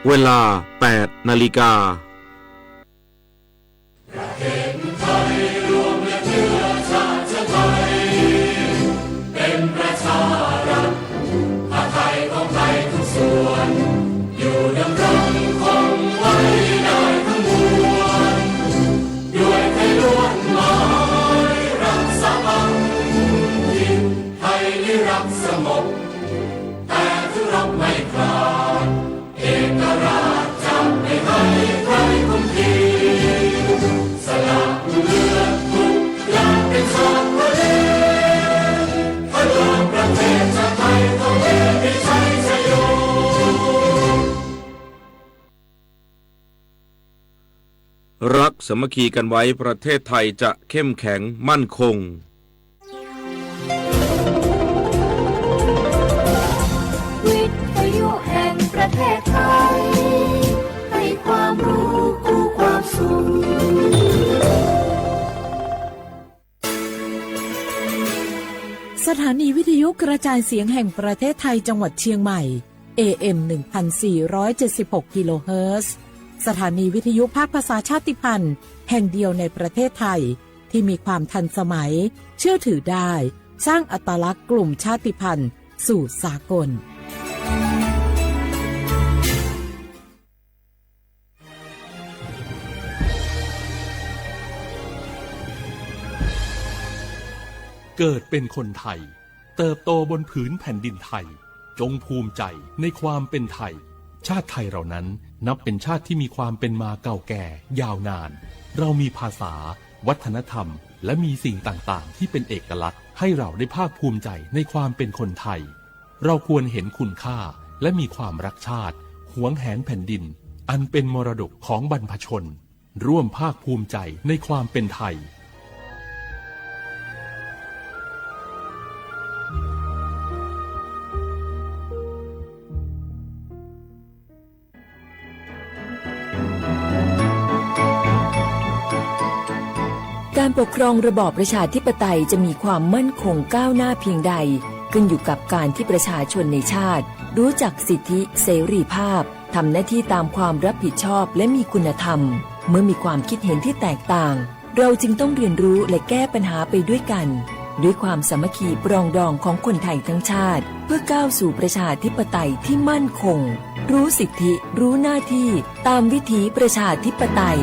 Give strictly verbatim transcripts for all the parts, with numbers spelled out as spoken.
เวลา แปดนาฬิกา ประเทศไทยรวมและเชื้อชาติไทย เป็นประชารัฐ ผ้าไทยของไทยทุกส่วน อยู่ดำรงคงไว้ได้ทั้งมวล ด้วยไทยล้วนหมายรักสามัคคี ไทยนิรักสงบ แต่ถึงรบไม่ขาด เอกราชจะไม่ให้ใครคุมขีด สละเลือดทุกอย่างเป็นชาติทะเล เพื่อประเทศชาติไทยของเอกชัยชโย รักสามัคคีกันไว้ ประเทศไทยจะเข้มแข็งมั่นคง วิทยุแห่งประเทศไทย ให้ความรู้คู่ความสุข สถานีวิทยุกระจายเสียงแห่งประเทศไทยจังหวัดเชียงใหม่ เอเอ็ม หนึ่งพันสี่ร้อยเจ็ดสิบหก กิโลเฮิรตซ์ สถานีวิทยุภาคภาษาชาติพันธุ์แห่งเดียวในประเทศไทย ที่มีความทันสมัย เชื่อถือได้ สร้างอัตลักษณ์กลุ่มชาติพันธุ์สู่สากล เกิดเป็นคนไทย เติบโตบนผืนแผ่นดินไทย จงภูมิใจในความเป็นไทย ชาติไทยเรานั้นนับเป็นชาติที่มีความเป็นมาเก่าแก่ยาวนาน เรามีภาษา วัฒนธรรม และมีสิ่งต่างๆ ที่เป็นเอกลักษณ์ ให้เราได้ภาคภูมิใจในความเป็นคนไทย เราควรเห็นคุณค่า และมีความรักชาติ หวงแหนแผ่นดิน อันเป็นมรดกของบรรพชน ร่วมภาคภูมิใจในความเป็นไทย การปกครองระบอบประชาธิปไตยจะมีความมั่นคงก้าวหน้าเพียงใด ขึ้นอยู่กับการที่ประชาชนในชาติ รู้จักสิทธิเสรีภาพ ทำหน้าที่ตามความรับผิดชอบ และมีคุณธรรม เมื่อมีความคิดเห็นที่แตกต่าง เราจึงต้องเรียนรู้และแก้ปัญหาไปด้วยกัน ด้วยความสามัคคีปรองดองของคนไทยทั้งชาติ เพื่อก้าวสู่ประชาธิปไตยที่มั่นคง รู้สิทธิ รู้หน้าที่ ตามวิถีประชาธิปไตย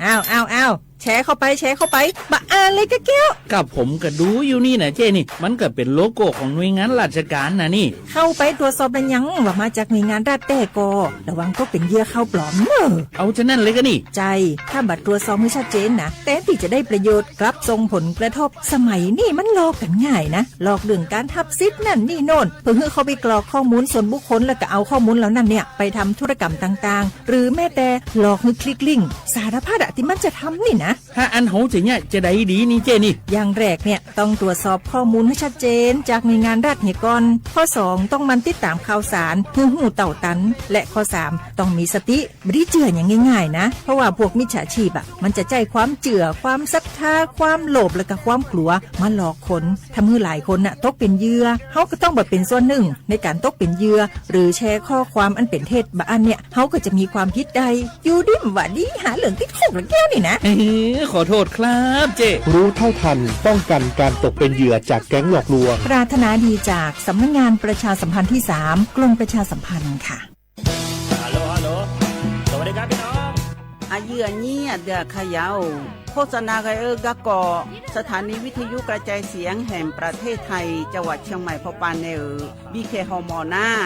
อ้าว อ้าว อ้าว แชร์เข้าไป แชร์เข้าไป บะอ่านเลยกะแก้ว ก็ผมก็ดูอยู่นี่นะเจ้นี่ มันก็เป็นโลโก้ของหน่วยงานราชการนะนี่ เข้าไปตรวจสอบแล้วยัง ว่ามาจากหน่วยงานรัฐแต๊ก็ ระวังตกเป็นเหยื่อข่าวปลอมเนอะ เอาฉะนั้นเลยก็นี่ ใช่ ถ้าบ่ตรวจสอบให้ชัดเจนนะ แทนที่จะได้ประโยชน์ กลับส่งผลกระทบ สมัยนี้มันหลอกกันง่ายนะ หลอกเรื่องการทับสิทธิ์นั่นนี่โน่น เพื่อให้เข้าไปกรอกข้อมูลส่วนบุคคล แล้วก็เอาข้อมูลเหล่านั้นเนี่ย ไปทำธุรกรรมต่างๆ หรือแม้แต่หลอกให้คลิกลิงก์ สารพัดอะที่มันจะทำนี่นะ ถ้าอันโหจะเนี่ยจะได้ดีนี่เจ้นี่ อย่างแรกเนี่ย ต้องตรวจสอบข้อมูลให้ชัดเจนจากหน่วยงานรัฐเหียก่อน ข้อสอง ต้องหมั่นติดตามข่าวสาร ให้ฮู้เต้าตัน และข้อสาม ต้องมีสติ บ่ได้เจื่ออย่างง่ายๆนะ เพราะว่าพวกมิจฉาชีพอะ มันจะใช้ความเจื่อ ความศรัทธา ความโลภ และก็ความกลัว มาหลอกคน ทำให้หลายคนน่ะตกเป็นเหยื่อ เฮาก็ต้องบ่เป็นส่วนหนึ่งในการตกเป็นเหยื่อ หรือแชร์ข้อความอันเป็นเท็จ บะอันเนี่ย เฮาก็จะมีความผิดได้ อยู่ดีบ่าดี หาเรื่องติดคุกละแก้วนี่นะ เออ ขอโทษครับเจ้ รู้เท่าทัน ป้องกันการตกเป็นเหยื่อจากแก๊งหลอกลวง ปรารถนาดีจากสำนักงานประชาสัมพันธ์ที่สาม กรมประชาสัมพันธ์ค่ะ Hello hello สวัสดีครับพี่น้อง Aqyuif aqnyir aqdui aqkaqyaq-or, โฆษณา ghae-eu garkawv สถานีวิทยุกระจายเสียงแห่งประเทศไทย จังหวัดเชียงใหม่ pawpav nae-euq bikhaeq hawmawf nar,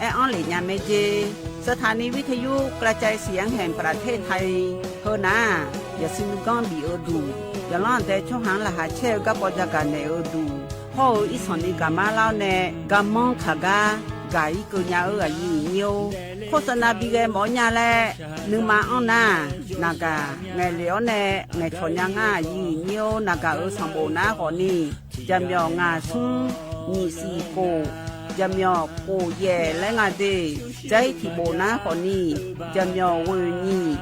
aer-anr lef nya mae jer. สถานีวิทยุกระจายเสียงแห่งประเทศไทย heu nar, yasiq nuiganr bif-eu duq, yaqlanr aqdae tsawrhaq-anr laqkhaq caer-eu garkawv jagaq naeq-eu duq, hawr-eu irsanq ni gaqmar lar-awr nae, garmanr kaq gar gaq-ir keuv nya-eu aqyuif aqnyir-or, โฆษณา bi ghae mawf-awr nya laer nuima anr nar, naqgaq ngaeqlef-awr nae ngaeqcawq nya ngar aqyuif aqnyir-or, naqgaq-euq sanqbof nar khawfni, jaqmyawf ngaq smr nyiq siq khof, jaqmyawf khof yaef laer nga de. Dzair tiq bof nar khawfni, jaqmyawf ghoeq nyiq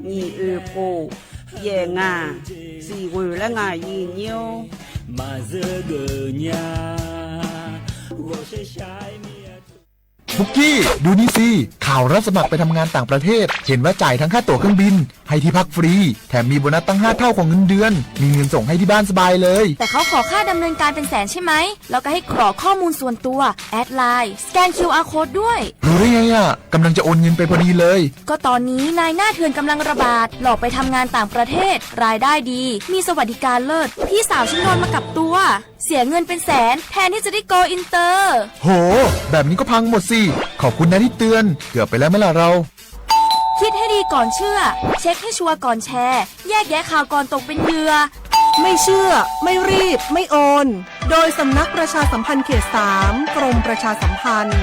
nyiq oeq khof, Yaef ngaq, siqghoeq laer ngaq yif nyir-or. Maqzeur geuf nya, ghawqshaq shaq-aer mir-a. ปุ๊กกี้ ดูนี่สิ ข่าวรับสมัครไปทำงานต่างประเทศ เห็นว่าจ่ายทั้งค่าตั๋วเครื่องบิน ให้ที่พักฟรี แถมมีโบนัสตั้งห้าเท่าของเงินเดือน มีเงินส่งให้ที่บ้านสบายเลย แต่เขาขอค่าดำเนินการเป็นแสนใช่ไหม แล้วก็ให้กรอกข้อมูลส่วนตัว แอดไลน์ สแกน คิวอาร์ โค้ดด้วย รู้ได้ไงอะ กำลังจะโอนเงินไปพอดีเลย ก็ตอนนี้นายหน้าเถื่อนกำลังระบาด หลอกไปทำงานต่างประเทศ รายได้ดี มีสวัสดิการเลิศ พี่สาวฉันโดนมากับตัว เสียเงินเป็นแสน แทนที่จะได้โกลอินเตอร์ โห แบบนี้ก็พังหมดสิ ขอบคุณนะที่เตือน เกือบไปแล้วไหมล่ะเรา คิดให้ดีก่อนเชื่อ เช็คให้ชัวร์ก่อนแชร์ แยกแยะข่าวก่อนตกเป็นเหยื่อ ไม่เชื่อ ไม่รีบ ไม่โอน โดยสำนักประชาสัมพันธ์เขตสาม กรมประชาสัมพันธ์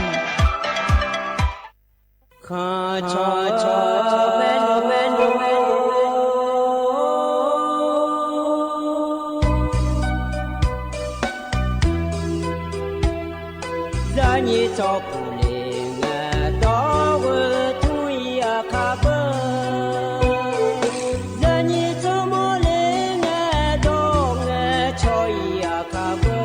Zaqnyiq tsawrkhof le ngae, dawr-eu tmr-ir aqkar beu. Zaqnyiq tsawrmawr le ngae, dawr-eu ngae, tsawr-ir aqkar beu.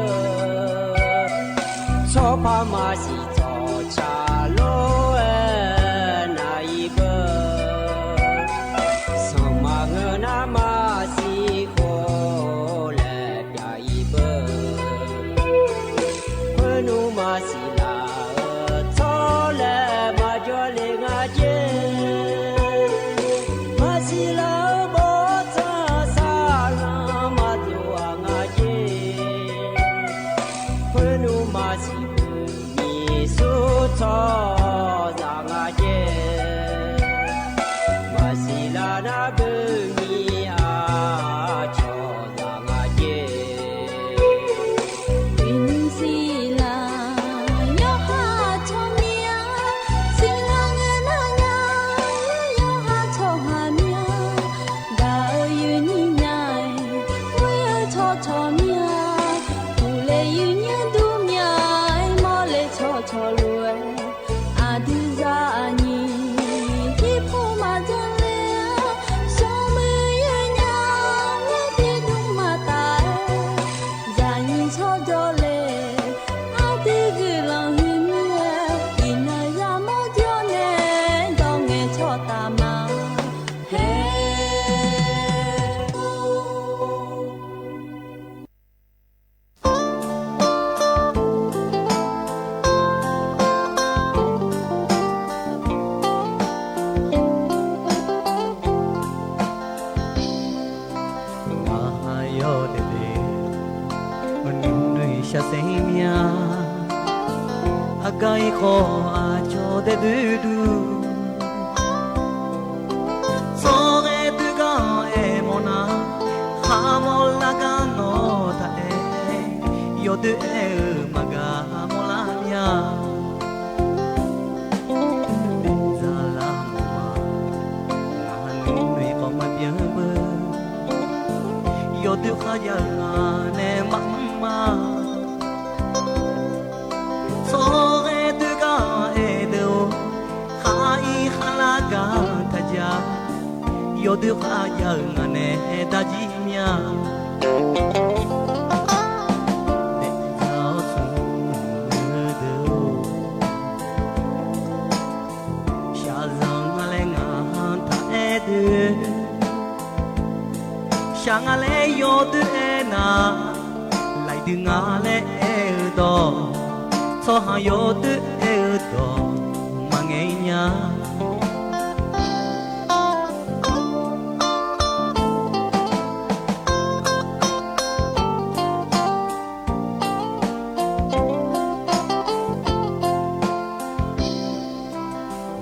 Tsawrpar maqsiq tsawrca lof-aer nar-ir beu. Sanqpaq ngeur nar maqsiq khof laer pyav-ir beu. Khoernmr maqsiq laf-eu tsawr laer maqjawr le nga jer. Maqsiq laf-eu bawrtsanq saqlanq maqdov-aq nga jer. Khoernmr maqsiq beu nyiq sur tsawrhaqzaq nga jer. Maqsiq laf nar beu nyiq aqcawq zaq nga jer. Iqnymr siq laf yawqha tsawrmyanr, siqlaf ngae nar nya, yawqha tsawrhaq myanr, gaq-eu yuif nyir nya-aer, ghoer-eu tsawrcawq myanr, uqle yuif nymr dur myanr-aer, mawrle tsawrcawq lof-aer, aqdui zaqnyiq tiqpov maqjan le-a, sawrmuiq yuif nya, ngar tiqdmr maqtaf-aer, zaqnyiq tsawrjawr le, aqdui guiqlanq huiq mir-aer, iqnan yamawr jawr nae, dawr ngae tsawrtaf ma. Haer. Ngaq yawdaef daef, maqnoeq noeq shaqsaer mya. Aqgar-ir khawf aqcawq daef doer dur. Tsawrghae doer gar-anr aer mawrnar, kharmawr lar gar nawq taq aer. Yawdoer aer-eu maqgaq mawrlar mya. Daefzaq lar mawf ma, ngaq nuinoeq khawf maqbyan beu. Yawdoer kharjav-eu ngaq nae maqmr ma. Tsawrghae doer gar-anr aer deuq-or, khar-ir kharlar gar taqja. Yawdoer kharjav-eu ngaq nae darjir mya. Daefzaq-awr smq-eu deuq-or, shaqzanq nga laer ngaq-anr taq aer deuq. Shaq nga laer yawdoer aernar, laiqdui nga laer aer-eu dawq, tsawrhaq yawdoer aer-eu dawq maqngaeq nya.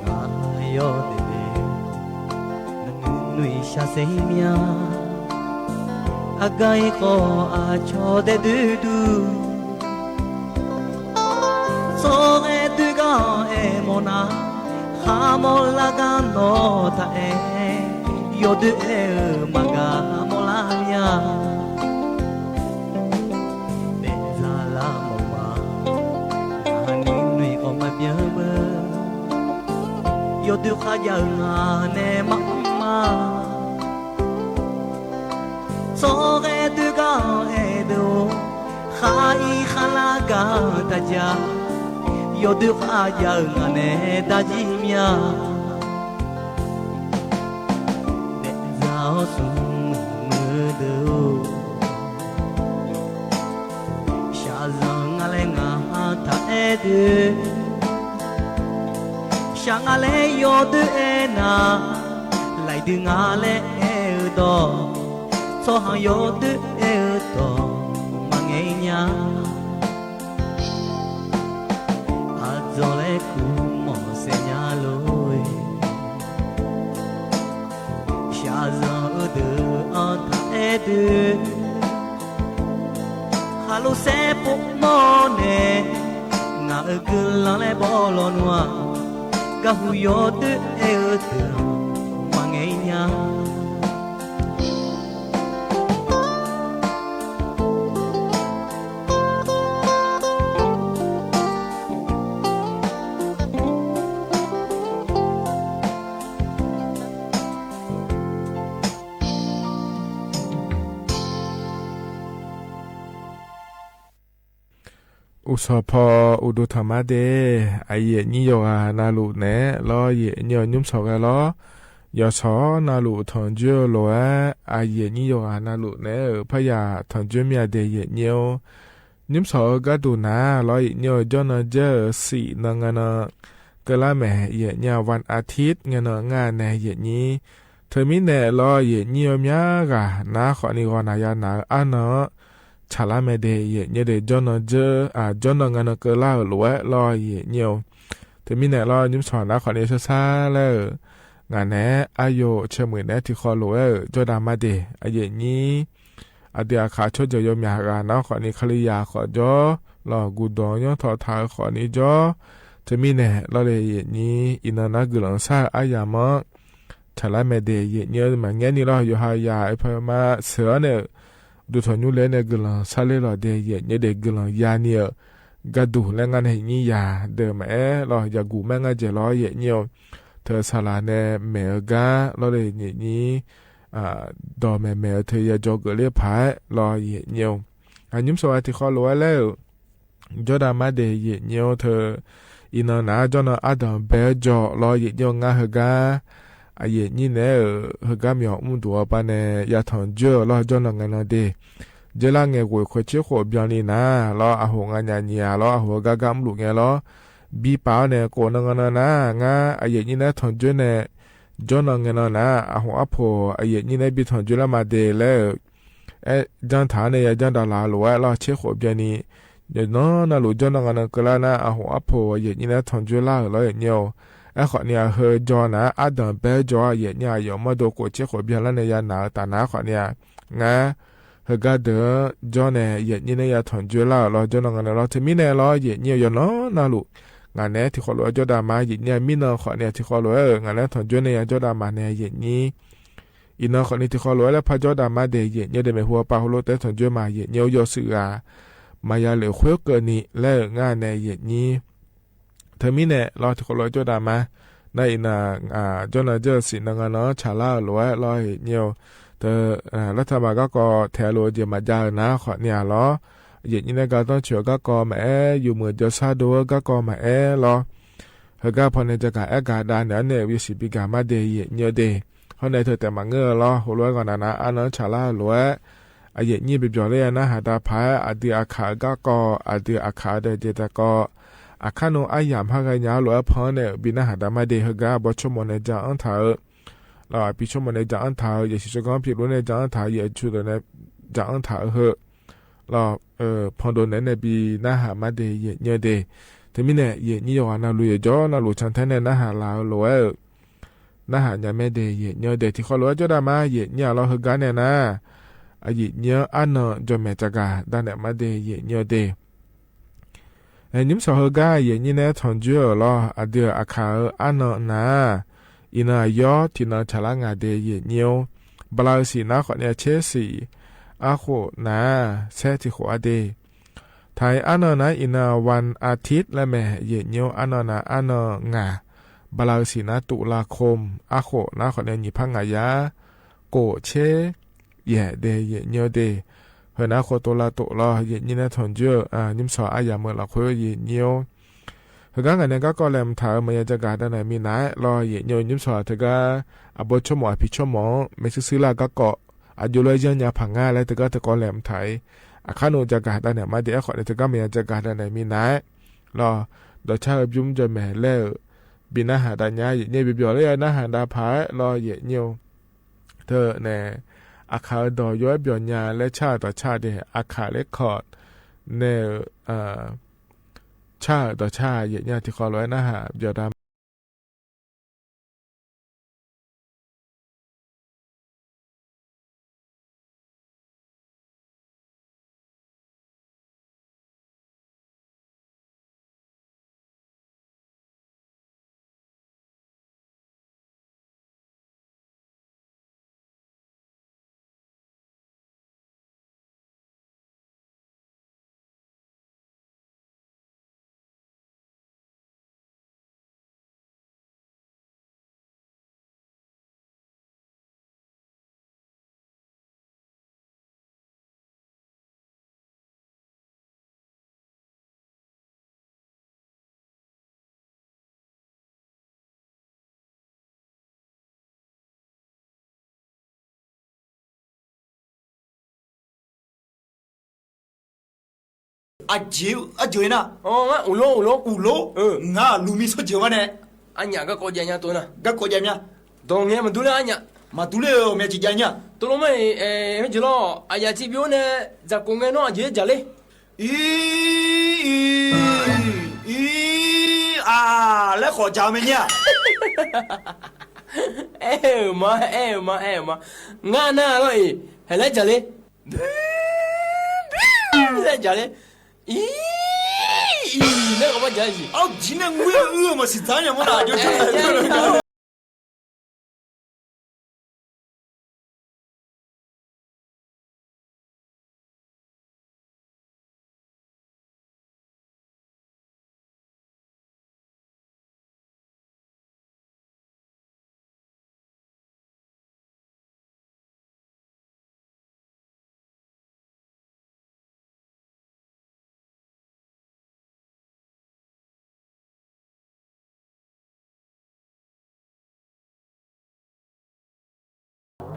Ngaq yawdaef daef, maqnoeq noeq shaqsaer mya. Aqgar-ir khawf aqcawq daef doer dur. Tsawrghae doer gar-anr aer mawrnar, kharmawr lar gar nawq taq aer. Yawdoer aer-eu maqgaq mawrlar mya. Daefzaq lar mawf ma, ngaq nuinoeq khawf maqbyan beu. Yawdoer kharjav-eu ngaq nae maqmr ma. Tsawrghae doer gar-anr aerdeuq-or, khar ir khar lar gar-anr darja. Yawdoer kharjav-eu ngaq nae darjir mya. Daefzaq-awr smq muiq-eu deuq-or, shaqzanq nga laer ngaq-anr taq aerdeuq. Shaq nga laer yawdoer aernar, laiqdui nga laer aer-eu dawq, tsawrhaq yawdoer aer-eu dawq maqngaeq nya. Aqdzawq laer kuv mawq saef nya lor-eq. Shaqzanq-eu deuq-anr taq aerdeuq. Khaqlo saerpov nawr nae, ngaq-euq guiqlanq laer baw lawnmr-aq, garhu yawdoer aer-eu deuq maqngaeq nya. Uqsawq paw uqduq tanqma de, aqyuif aqnyir yawqghaq navluf naeq-aer lawr, yaeqnyir-eu nymr sawq ghae lawr. Yawshawq-awr navluf tanqjoer-eu lof-aer, aqyuif aqnyir yawqghaq navluf naeq-aer-euq paryaq tanqjoer myav de yaeqnyir-or. Nymr sawq-eu gharduq nar lawr, yaeqnyir-eu jawrnan jaer-euq siq nan ngae nan keuvlar mae, yaeqnyir-aq วันอาทิตย์ ngae nan ngar nae yaeqnyir. Teumirnae lawr, yaeqnyir-eu myar ghaq nar khawfni ghawqnaq yanaq-eu arnan-anr tsaqlar mae de yaeqnyir de, jawrnan jaer, jawrnan ngae nan keuvlar-euq lof-aer lawr yaeqnyir-or. Teumirnae lawr, nymr sawq nar khawfni shar shar laer-euq ngaq naeq-aer aryo caermuiq naeq-aer tiqkhawv lof-aer-euq jawrdav ma de, aqyuif aqnyir aqdui aqkaq tsawrjeuq yawmyaq ghaq nar khawfni Kalizaq khawf jawr, lawq guqdawq-anr yanrtawv taq-eu khawfni jawr. Teumirnae lawr le yaeqnyir iqnan nar guiqlanq shar-eu aryamq-anr tsaqlar mae de yaeqnyir-eu maqngaer ni lawr, yawqha yaq-eu pama sheuq-awr nae-euq duqtanq nymr le-aer nae guiqlanq sharler lawq de yaeqnyir de, guiqlanq yani-euq gharduq laer ngar nae nyir yaq deuq maqaer lawr, yaqguq maer ngar dzaeq lawr yaeqnyir-or. Teu saqlaq nae maeq-eu gar lawr le yaeqnyir dawq maeqmaeq-eu teu ya jawr geufler paq-aer lawr yaeqnyir-or. Aqnymr sawq-a tiqkhawv lof-aer laer-euq jawrdav ma de yaeqnyir-or. Teu iqnan nar jawrnan ardanq bae-aer jawr lawr yaeqnyir-or, ngar heugar aqyuif aqnyir naeq-aer-euq heugar myawq mrduq-awr banae yatanq joer-euq lawr, jawrnan ngae nan de. Dzeurlar ngaeqghof khoeqtser khof byanni nar lawr, aqhof nganyaf nyiq-a lawr, aqhof-eu gar gar mrluf ngae lawr, bi paf-awr nae khof nan ngae nan nar, ngar aqyuif aqnyir naeq-aer tanqjoer nae jawrnan ngae nan nar, aqhof arpoq aqyuif aqnyir naeq-aer bi tanqjoer lar ma de laer-euq aer janr taq-awr nae ya janr daqlaf-eu lof-aer lawr, tser khof byanni yawqnan navluf jawrnan ngae nan keuvlar nar, aqhof arpoq aqyuif aqnyir naeq-aer tanqjoer lar-euq lawr yaeqnyir-or. Aerkhawf ni-aq heu jawr nar-aq, ardanq bae-aer jawr-awr aqyuif aqnyir aqyawf mawrdo khof tser khof byan lar nae ya naq-eu taf nar khawf ni-aq, ngar heugar deuq-anr jawr nae yaeqnyir naeq ya tanqjoer lar-euq lawr, jawrnan ngae nan lawr. Teumirnae lawr yaeqnyir-eu yawqnan navluf ngaq naeq-aer tiqkhawv lof-aer jawrdav ma, yaeqnyir-aq mirnan khawf ni-aq tiqkhawv lof-aer-euq ngaq naeq-aer tanqjoer nae ya jawrdav ma nae yaeqnyir. Iqnan khawf ni tiqkhawv lof-aer laer par jawrdav ma de yaeqnyir de, maeqhu-eu pav heulof taef-aer tanqjoer ma yaeqnyir-or, yawshuif ghaq maqya lef khoerkeuvni laer-euq ngar nae yaeqnyir. Teumirnae lawr tiqkhawv lof-aer jawrdav ma. Nar iqnan jawrnan jaer-eu siq nan ngae nan-anr tsaqlar-euq lof-aer lawr yaeqnyir-or. Teu lartaq maf garkawv taeq lof-eu jeq maqjav-eu nar khawf ni-aq lawr, yaeqnyir nae gardanr coeq-eu garkawv maqaer, yawmuiq jawrshar dov-eu garkawv maqaer lawr, heugar pawnae jagaq aer gaq dav naeq-awr nae yawshuif bi gaq ma de yaeqnyir-eu de. Hawr nae teu taef maqngeur-eu lawr, heulof-aer ghawqnaq nar arnan-anr tsaqlar-euq lof-aer, aqyuif aqnyir bi byawq ler-a narhaq dav paq-aer, aqdui aqkaq-eu garkawv, aqdui aqkaq-eu daeqjeq daeqkawv, aqkar nmr aryamq har ghaenya-ar lof-aer pan-anr nae bi narhaq dav ma de. Heugar arbawr tsawrmawq nae ja-anr taq-eu, lawq, aqpi tsawrmawq nae ja-anr taq-eu, yaqsiq tsawrganr piluf nae ja-anr taq-eu, yaqtsu deuq nae ja-anr taq-eu heu, lawq, pandov naeq-aer nae bi narhaq ma de yaeqnyir-eu de. Teumirnae yaeqnyir yawqghaq navluf yawqjawr navluf cantaer nae narhaq laf-eu lof-aer-euq narhaq nya mae de yaeqnyir-eu de. Tiqkhawv lof-aer jawrdav ma yaeqnyir-aq lawr, heugar nae nar aqyuif aqnyir-anr arnan jawqmaeq tsafgaq dav naeq ma de yaeqnyir-eu de. Nymr sawq heugar yaeqnyir nae-aer tanqjoer-euq lawr, aqdui-euq aqkaq-eu arnan nar-aq, iqnan aqyawf tiqnan tsaqlar ngaq de yaeqnyir-or. Bala-eu siq nar khawf ni-aq tser siq arkhof nar-aq saer tiq khof-a de. Taq-iq arnan nar iqnan วันอาทิตย์ laer mae yaeqnyir-or, arnan nar arnan ngaq. Bala-eu siq nar ตุลาคม arkhof nar khawf ni-aq nyiq par ngaq yar, khof tser yaef de, yaef nyir-awr de. Heunar khov tov lav tov lawr, yaef nyir nae tanqjoer-eu, nymrsawq aryamq-eu lafkhoer yaef nyir-awr. Heugar ngaq nae garkawv laeqhmq taq-euq maqya jagaq dav naeq minav-aer lawr, yaef nyir-eu nymrsawq-aq teugar aqbawr tsawrmawf aqpiq tsawrmawf-anr maershuir shuir lar garkawv aqjox lof-aer yanrnya paq ngar laer teugar teukawv laeqhmq taq-ir. Aqkar nmr jagaq dav naeq ma de, aerkhawf nae teugar maqya jagaq dav naeq minav-aer lawr, dawqcar-eu bymr jawr maeq laer-euq bi narhaq dav nya, yaef nyir-eu byaebyawq laer ya narhaq dav paq-aer lawr, yaef nyir-eu teu nae Aqkaq-eu dawq yawr-aer byawq nya laer car-euq dawqcar de, Aqkaq laer kawq nae-euq car-euq dawqcar yaef nyir-a tiqkhawv lof-aer narhaq byawq dav ma. Aqjeq-eu arjeuq-ir nar, ngar uqlor uqlor uqlor, ngar lumi tsawrjeuq-anr nae, arnyaf garkawv jav nya tov nar, garkawv jav mya. Dawq ngae maqdur ler arnyaf, maqdur ler-eu ghawqmya jeq jav nya. Tov lor ma-iq, heujeq lawr, aqyaf tiqbyov nae dzaqkhof ngae nawr aqjeq-aer jaq ler. Ir, ir, ir, aq, laer khawf jaq-eu mae nyir-aq. Aer-euq ma, aer-euq ma, aer-euq ma. Ngar nar lawr-iq, haeq laer jaq ler. Laer jaq ler. Ir, ir, laer ghawqmya jaq-eu jeq. Arjir nae ngoer-eu uir-eu maqsiq dzaq nya mawr nar.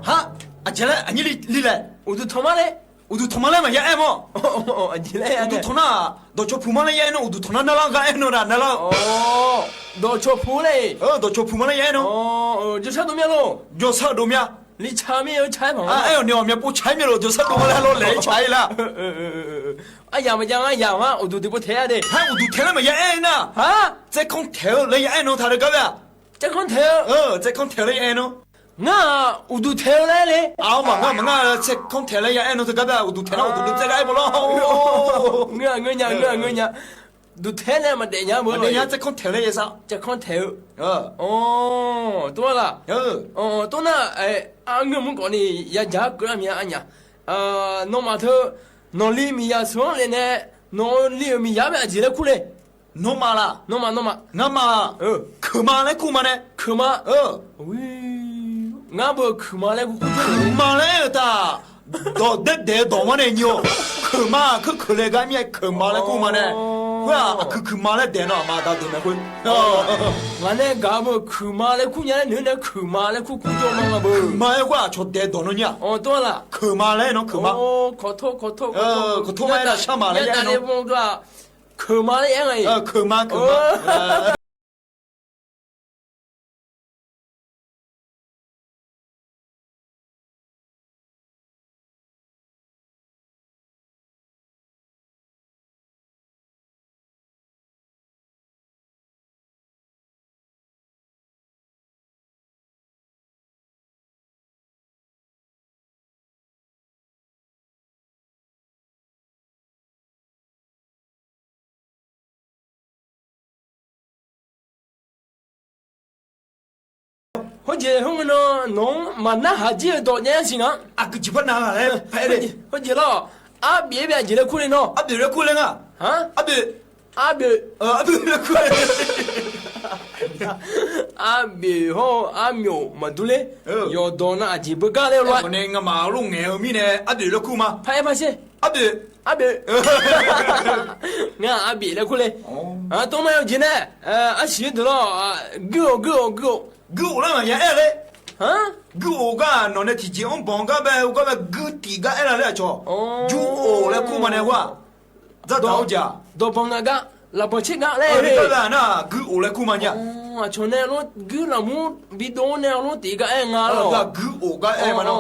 Har, aqjeq laer aqnyir li laeq. Uqduq tanqma laer. Uqduq tanqma laer maqya aer mawr. Uqduq tanq nar-aq, dawqcawq puq ma laer ya aer nawr, uqduq tanq nar narlar ghaq aer nawr nar narlar-eu. Dawqcawq puq laer. Dawqcawq puq ma laer ya aer nawr. Jawrshar dov mya lor. Jawrshar dov mya. Li ca mir-eu ca aer paq ma. Aer-awq ni-awq, myavpov ca-ir mya lor, jawrshar dov ma laer lawr laeq-ir ca-ir lar. Aryamq maqjav ngar yamq-anr uqduq tiqpov taeq-a de. Har uqduq taeq laer maqya aer nar. Har, tsaerkanr taeq-eu laer ya aer nawr taq-eu gar bae-aq. Tsaerkanr taeq-eu. Tsaerkanr taeq-eu laer ya aer nawr. Ngar-aq uqduq taeq-eu laer le. Aq, maqngar maqngar, tsaerkanr taeq laer ya aer nawr teugar bae-aq, uqduq taeq nar uqduq dov tsaev gar aer bawlar. Ngeur-aq ngeur nya, ngeur-aq ngeur nya. Duq taeq nae maqdaef nya beu. Maqdaef nya, tsaerkanr taeq laer ya sar. Tsaerkanr taeq-eu. Tov-a laq. Tov nar, arngeur mur khawf ni yadzaq-aer keuv-a mya arnyaf. Nawmaf teu, nawqli miqyaq sheuq-anr lef nae, nawqli-euq miqyaq-anr bae aqjeq laer kur le. Nawmaf laq. Nawmaf, nawmaf. Ngamaf-aq, keuqma laer kur ma nae. Keuqma. Ngar beu keuqma laer kur kur. Keuqma laer-euq taq, dawq daer daeq-eu dawq ma nae nyi-awq. Keuqma-aq, keuq keuq laer gar mir-aer keuqma laer kur ma nae. Khoer-aq, aqkuiq kuiqma laer daeq nawr aqma da deuq mae khoer. Ngaq nae gaq-eu beu keuqma laer kur nya laer noeq-aer nae keuqma laer kur kur jawr ma nga beu. Keuqma-aer khoer-aq cawqdaeq dawq nawr nyir-aq. Tov-a laq. Keuqma laer nawr keuqma. Kawqtor kawqtor kawqtor ma-aer lafshar ma laer ya-aer nawr. Keuqma laer ya-aer nga-iq. Keuqma keuqma. Heujeq heunae nawr nawq-anr maqnarhaq jir-eu dawq nya-aer siq nga. Aqgeu jeq par nav-a laer. Heujeq lawr, arbif-aer bae aqjeq laer kur le nawr. Arbif laer kur le nga. Arbif, arbif, arbif laer kur le. Arboeq hawr-eu armyof maqdur ler. Yawqdawq nav aqjeq beugar ler lof-aer. Aerkhawf nae ngamaf lof ngaeq-eu mirnae arboeq laer kur ma. Par-aer par sher. Arboeq. Arboeq. Ngar arboeq laer kur ler. Tov ma yawjeq nae, arsiq-eu deuq lawr, guir-awq guir-awq guir-awq. Guir-awq laer maqya aer ler. Guir-awq gar nawq nae tiqjeq-anr banq gar bae-eu gar bae guir tiq gar aer la ler aqcawq. Jur-awq laer kur ma nae ghoer-aq. Dzardzaq-awr jeq-aq. Dawqbanq ngaq gar, lafbanq tser gar laer-eu nar, guir-awq laer kur ma nya. Aqcawq nae lawr guir lafmur bidov-awr nae lawr tiq gar aer nga lawq. Guir-awq gar aer ma nar.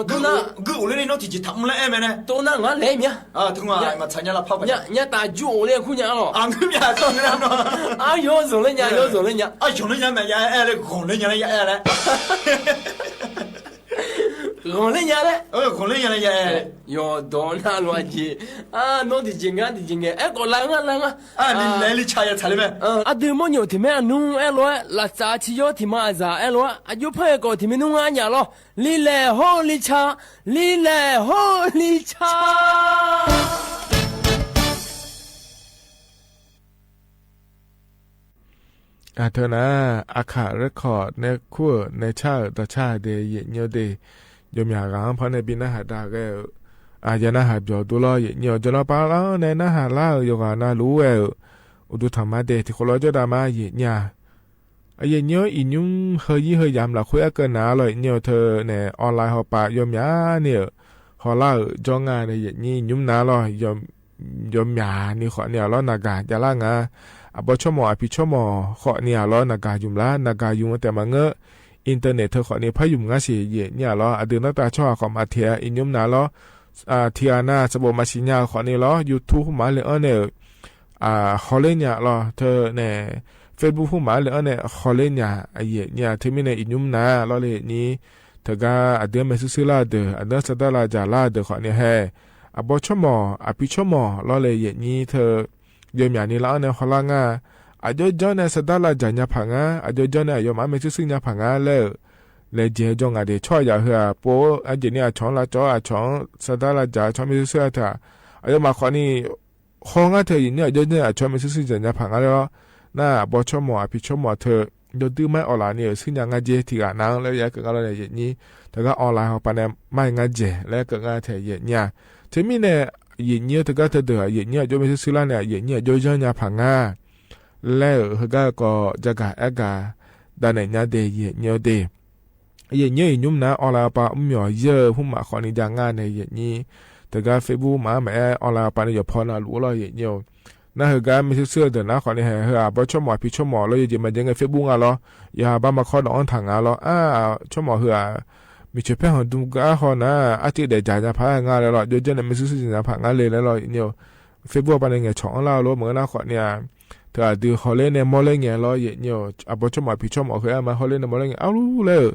Guir-awq ler ni nawr tiqjeq taqmr laer aer mae nae. Tov nar ngar laer mya. Nya taf jur-awq laer kur nya lawq. Aryawr zanqler nya, aryawr zanqler nya. Aryawr zanqler nya mae ya aer laer, ghanqler nya laer ya aer laer. Ghanqler nya laer. Ghanqler nya laer ya aer. Yawqdawq navluf aqjeq. Nawr tiqjeq ngar tiqjeq ngae aerkhawf lav ngar lav ngar. Aqdui mawrnyof tiq maer aqnmr aerlof-aer, laftsaf tiq yawr tiq ma aqzaq aerlof-aer, aqjox par-aer khawf tiq maer nmr ngar nyaf lawr. Lilaeq hawr-eu lica, lilaeq hawr-eu lica. Aqteu nar, Aqkaq record nae kur-euq nae car-euq dawqcar de yaeqnyir-eu de, jawqmyaq ghaq-anr par nae bi narhaq da ghae-euq, aqyawf narhaq byawq dur lawr yaeqnyir-awq. Jawqnan pav lar-anr nae narhaq lar-euq yawqghaq navluf-aer-euq uqduq tanqma de tiqkawv lof-aer jawrdav ma yaeqnyir-a. Aqyuif nymr-anr iqnymr heu yir heu yamq lafkhoer aerkeuv nar lawr yaeqnyir-awq. Teu nae online hawpav yawmyaq ni-euq hawlar-euq jawr nga nae yaeqnyir iqnymr nar lawr, yawmyaq ni khawf ni-aq lawr naqgaq javlar nga. Aqbawr tsawrmawq aqpiq tsawrmawq khawf ni-aq lawr naqgaq ymq lar, naqgaq ymq-eu taef maqngeur. Internet teu khawf ni par ymq ngar siq yaeqnyir-aq lawr. Aqdui nartav tsawrhaq khawf maqteq-a iqnymr nar lawr. Tiqghaq nav sanqbof maqsiq nya-eu khawf ni lawr, YouTube hmq-anr le-anr nae-euq hawler nya lawr. Teu nae Facebook hmq-anr le-anr nae hawler nya yaeqnyir-a. Teumirnae iqnymr nar lawr le yaeqnyir. Teugar aqdui-anr maershuir shuir lar-eu deuq, aqdui-anr sardar lavdzaq lar-eu deuq khawf ni hae, aqbawr tsawrmawq aqpiq tsawrmawq lawr le yaeqnyir teu yawmyaq ni lar-anr nae hawlar nga. Aqjox janr nae sardar lavdzaq nya paq ngar, aqjox janr nae aqyawfmaf-anr maershuir shuir nya paq ngar laer-euq laejae-eu jawr nga de. Tsawrhaqzaq heu-aq pov-eu aqjeq ni aqcawq-anr lavcawv-awr aqcawq-anr sardar lavdzaq-eu tsawrmawq maershuir shuir-a teu-aq, aqyawfmaf khawf ni haw ngar teu yaeqnyir aqjox janr aqcawq-anr maershuir shuir dzaq nya paq ngar laer lawr. Nar aqbawr tsawrmawq aqpiq tsawrmawq teu yawduir mar-aer awqlaf ni-euq shuir nya ngar jer tiqghaq nav-anr laer ya keuv ngar lawr nae yaeqnyir. Teugar online hawpav nae mar-aer ngar dzaeq laer keuv ngar tae yaeqnyir-a. Teumirnae yaeqnyir-eu teugar teudeuq-aq yaeqnyir aqjox maershuir shuir lar nae yaeqnyir aqjox janr nya paq ngar laer-euq heugar-eu kawv jagaq aer gaq davnaeq nya de yaeqnyir-eu de. Yaeqnyir-eu iqnymr nar online hawpav mr myawq yaer-eu hmq maf khawf ni jav ngar nae yaeqnyir. Teugar Facebook maf-anr maqaer online hawpav nae yawqpaw navluf-eu lawr yaeqnyir-eu. Nar heugar maershuir shuir-eu deuq nar khawf ni hae, heu-aq aqbawr tsawrmawq aqpiq tsawrmawq lawr yawjeq maqjae ngae Facebook nga lawr. Yawqha bar maqkawr dawq-anr taq nga lawr. Ar, tsawrmawq heu-aq miqcoeq paer hanqdm gar haw nar arcuiv daefdzaq nya paq-aer nga laer lawr, jawrjawr nae maershuir shuir dzaq nya paq ngar le laer lawr yaeqnyir-eu. Facebook hawpav nae ngaeqcawq-anr lar-eu lor. Maqngeur nar khawf ni-aq, teu aqdui hawler nae mawrler ngae lawr yaeqnyir-eu. Aqbawr tsawrmawq aqpiq tsawrmawq heu-aer ma hawler nae mawrler ngae arlur laer-euq,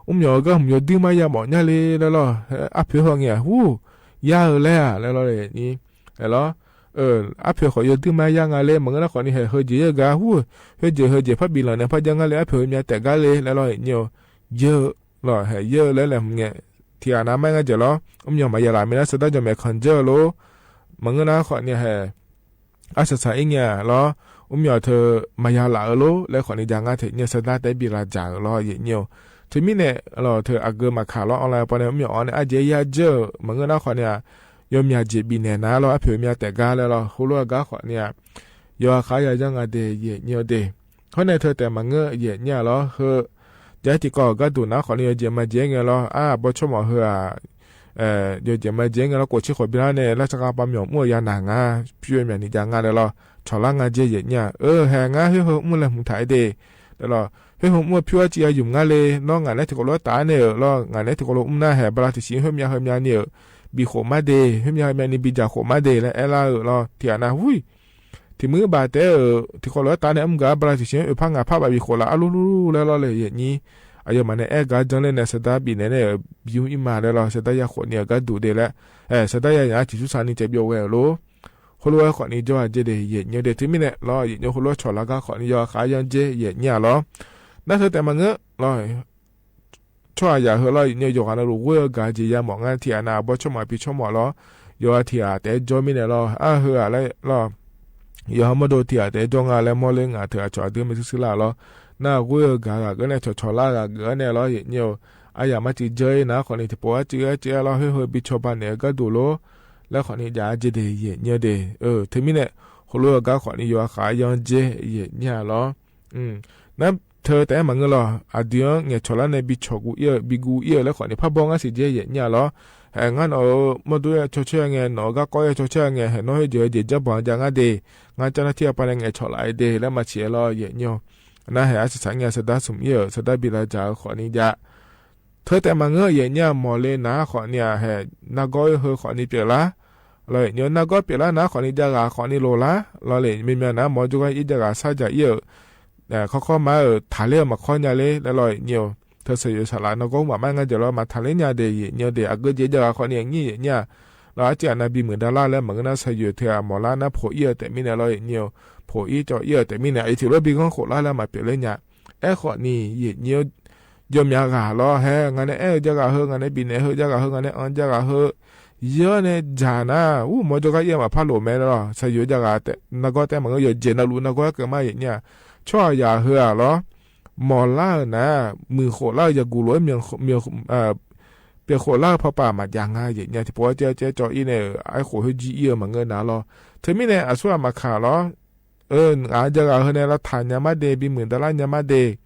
mrmyawq-eu gar hmq yawduir mar ya mawf nya le laer lawr. Arpoeq haw ngae-aq hur, yar-eu laer-aq laer lawr yaeqnyir. Aerlawr, arpoeq khawf yawduir mar ya nga le. Maqngeur nar khawf ni hae heujeq yaer-eu gar hur, khoerjeq heujeq par biflanq nae par jar ngar le, arpoeq heumyav taef gar le laer lawr yaeqnyir-eu. Yaer-eu lawr hae yaer-eu laer laeqhmq ngae, tiqghaq nav mar-aer ngar dzaeq lawr. Mrmyawq maqya laf mirnae sardar jawqmaeq kanq dzeur-eu lor. Maqngeur nar khawf ni hae arsaq saq-ir ngae lawr, mrmyawq teu maqya laf-eu lor laer khawf ni jav ngar tae yaeqnyir-eu sardar taef-aer bi lavdzaq-euq lawr yaeqnyir-eu. Teumirnae lawr teu aqgeu maqkaq lawr online hawpav nae mrmyawq-anr nae ardzaeq-aer yar dzeur-euq maqngeur nar khawf ni-aq, yawmyaq jeq bifnaeq nar lawr arpoeq heumyav taef gar laer lawr heulof-aer gar khawf ni-aq, yawqha khaq-aer ya janr nga de yaeqnyir-eu de. Khoer nae teu taef maqngeur yaeqnyir-aq lawr heu, jav-aer tiqkawv-euq gharduq nar khawf ni yawjeq maqjeq-aer ngae lawr. Ar, aqbawr tsawrmawq heu-aq, yawjeq maqjeq-aer ngae lawr, kof tser khof bi lar nae lar tsawrkhav pav myawq mr-eu ya naq nga. Pyur-eu myaq ni jav nga laer lawr, cawq lar nga jer yaeqnyir-aq. Eu, hae ngar khoer heu mr laeqhmq taq-aer de. Laer lawr, khoer heu mr-eu pyur arciv ya ymq ngar le. Nawr ngaq naeq-aer tiqkawv lof-aer taf-aer nae-euq lawr, ngaq naeq-aer tiqkawv lof mr nar hae bala tiqsiq khoermyav heumyav ni-euq bikhof mar de, khoermyav heumyav ni bidzaq khof mar de laer aerlar-euq lawr. Tiqghaq nav hur-iq tiqmuir baf taef-aer-euq tiqkawv lof-aer taf nae mr gaq-ar bala tiqsiq-anr oeqpar ngaq par baf bikhof laf arlur lur laer lawr le yaeqnyir. Aqyawfmaf nae aer gar janr ler nae sardar bifnaeq nae-euq bimr ir ma laer lawr, sardar ya khof ni-euq gharduq de laer, sardar ya yaq-ar tiqsur saq ni caev byov ghae-euq lor. Heulof-aer khawf ni jawr-a jer de yaeqnyir de. Teumirnae lawr yaeqnyir heulof-aer cawq lar gar khawf ni yawqha khaq-aer yanr jer yaeqnyir-aq lawr. Nar teu taef maqngeur lawr, tsawrhaqzaq heu lawr yaeqnyir yawqghaq navluf ghoer-eu gaq jeq yamawf ngar tiqghaq nav aqbawr tsawrmawq aqpiq tsawrmawq lawr, yawqha tiqghaq taef-aer jawr mirnae lawr. Ar, heu-aq laer lawr, yawqha mawrdo tiqghaq taef-aer jawr nga laer mawrler ngaq teu aqcawq aqdui maershuir shuir lar lawr. nar ghoer-eu gaq ghaq geuf nae cawqcawq lar ghaq geuf-awr nae lawr yaeqnyir-eu, aryamq mar tiq dzeur-ir nar khawfni tiqpov arcuiv arcuiv-aer lawr khoer heu bi cawba naeq-eu gharduq lor laer khawfni jav-aer jeq de yaeqnyir-eu de. Teumirnae heulof-eu gar khawfni yawkhav-aer yanr dzer yaeqnyir-a lawr. Nar teu taef-aer maqngeur lawq, aqdui-anr ngaeqcawq lar nae bi cawq guv ir-eu bi guv ir-eu laer khawfni parbawr ngar siq dzer yaeqnyir-a lawr. Haeq ngar nawq-euq mawrdo-aer cawcaer-a ngae, nawq-euq garkawv-aer cawcaer-a ngae, haeq nawr khoerjeq-eu jeq janrbanq jav ngar de, ngar car nar tir-a pav nae ngaeqcawq laf-eu de laer maqsiq-aer lawr yaeqnyir-eu. Nar haeq arsaq saq ngae saqdar smq ir-euq saqdar bi lavdzaq-eu khawfni jav. Teu taef maqngeur yaeqnyir-a mawqle nar khawfni-aq haeq nargawr-ir heu khawfni pyeuflar. Lawr yaeqnyir-eu nargawr pyeuflar nar khawfni jav ghaq khawfni loqlar lawr le, myav myav nar mawr jawrgar ir jav ghaq sar dzaq ir-euq, kawrkawr mar-euq taqler-eu maqkawr nya ler laer lawr yaeqnyir-eu. Teu saqyoeq saqlaf nargawr maqmar ngar jeq lawr maqtaqler nya de yaeqnyir-eu de, aqgeu jeq jav ghaq khawfni aqnyir yaeqnyir-a. Lawr arciv aqnav bimuiq davlar laer maqngeur nar saqyoeq teu-aq mawqlar nar poq ir-eu taef mirnae lawr yaeqnyir-eu, poq ir cawv ir-eu taef mirnae aqyuif tiq lof bi ghanr khof lar laer maqpyeuf ler nya. Aerkhawfni yaeqnyir-eu, jawrmyav ghaq lawr haer ngaq nae aer-eu jav ghaq heu, ngaq nae bifnaeq heu jav ghaq heu, ngaq nae anr jav ghaq heu, yawr nae dzaq nar ur mawr jawrgar ir-eu maqpar loq mae lawr. Saqyoeq jav ghaq nargawr taef maqngeur, yawqjeq navluf nargawr-aer keuv mar yaeqnyir-a. Tsawrhaqzaq heu-aq lawr, mawqlar-euq nar muiq khof lar-eu yaqguq lof-aer pyeuf khof lar-eu pawpav maqjav nga yaeqnyir-a. Tiqpov arciv arciv-aer cawv ir nae-euq aerkhof khoerjir ir-eu maqngeur nar lawr. Teumirnae aqsur ghaq maqkaq lawr. Ngaq-anr jav ghaq heu nae lavtaq nya mar de, bimuiq davlar nya mar de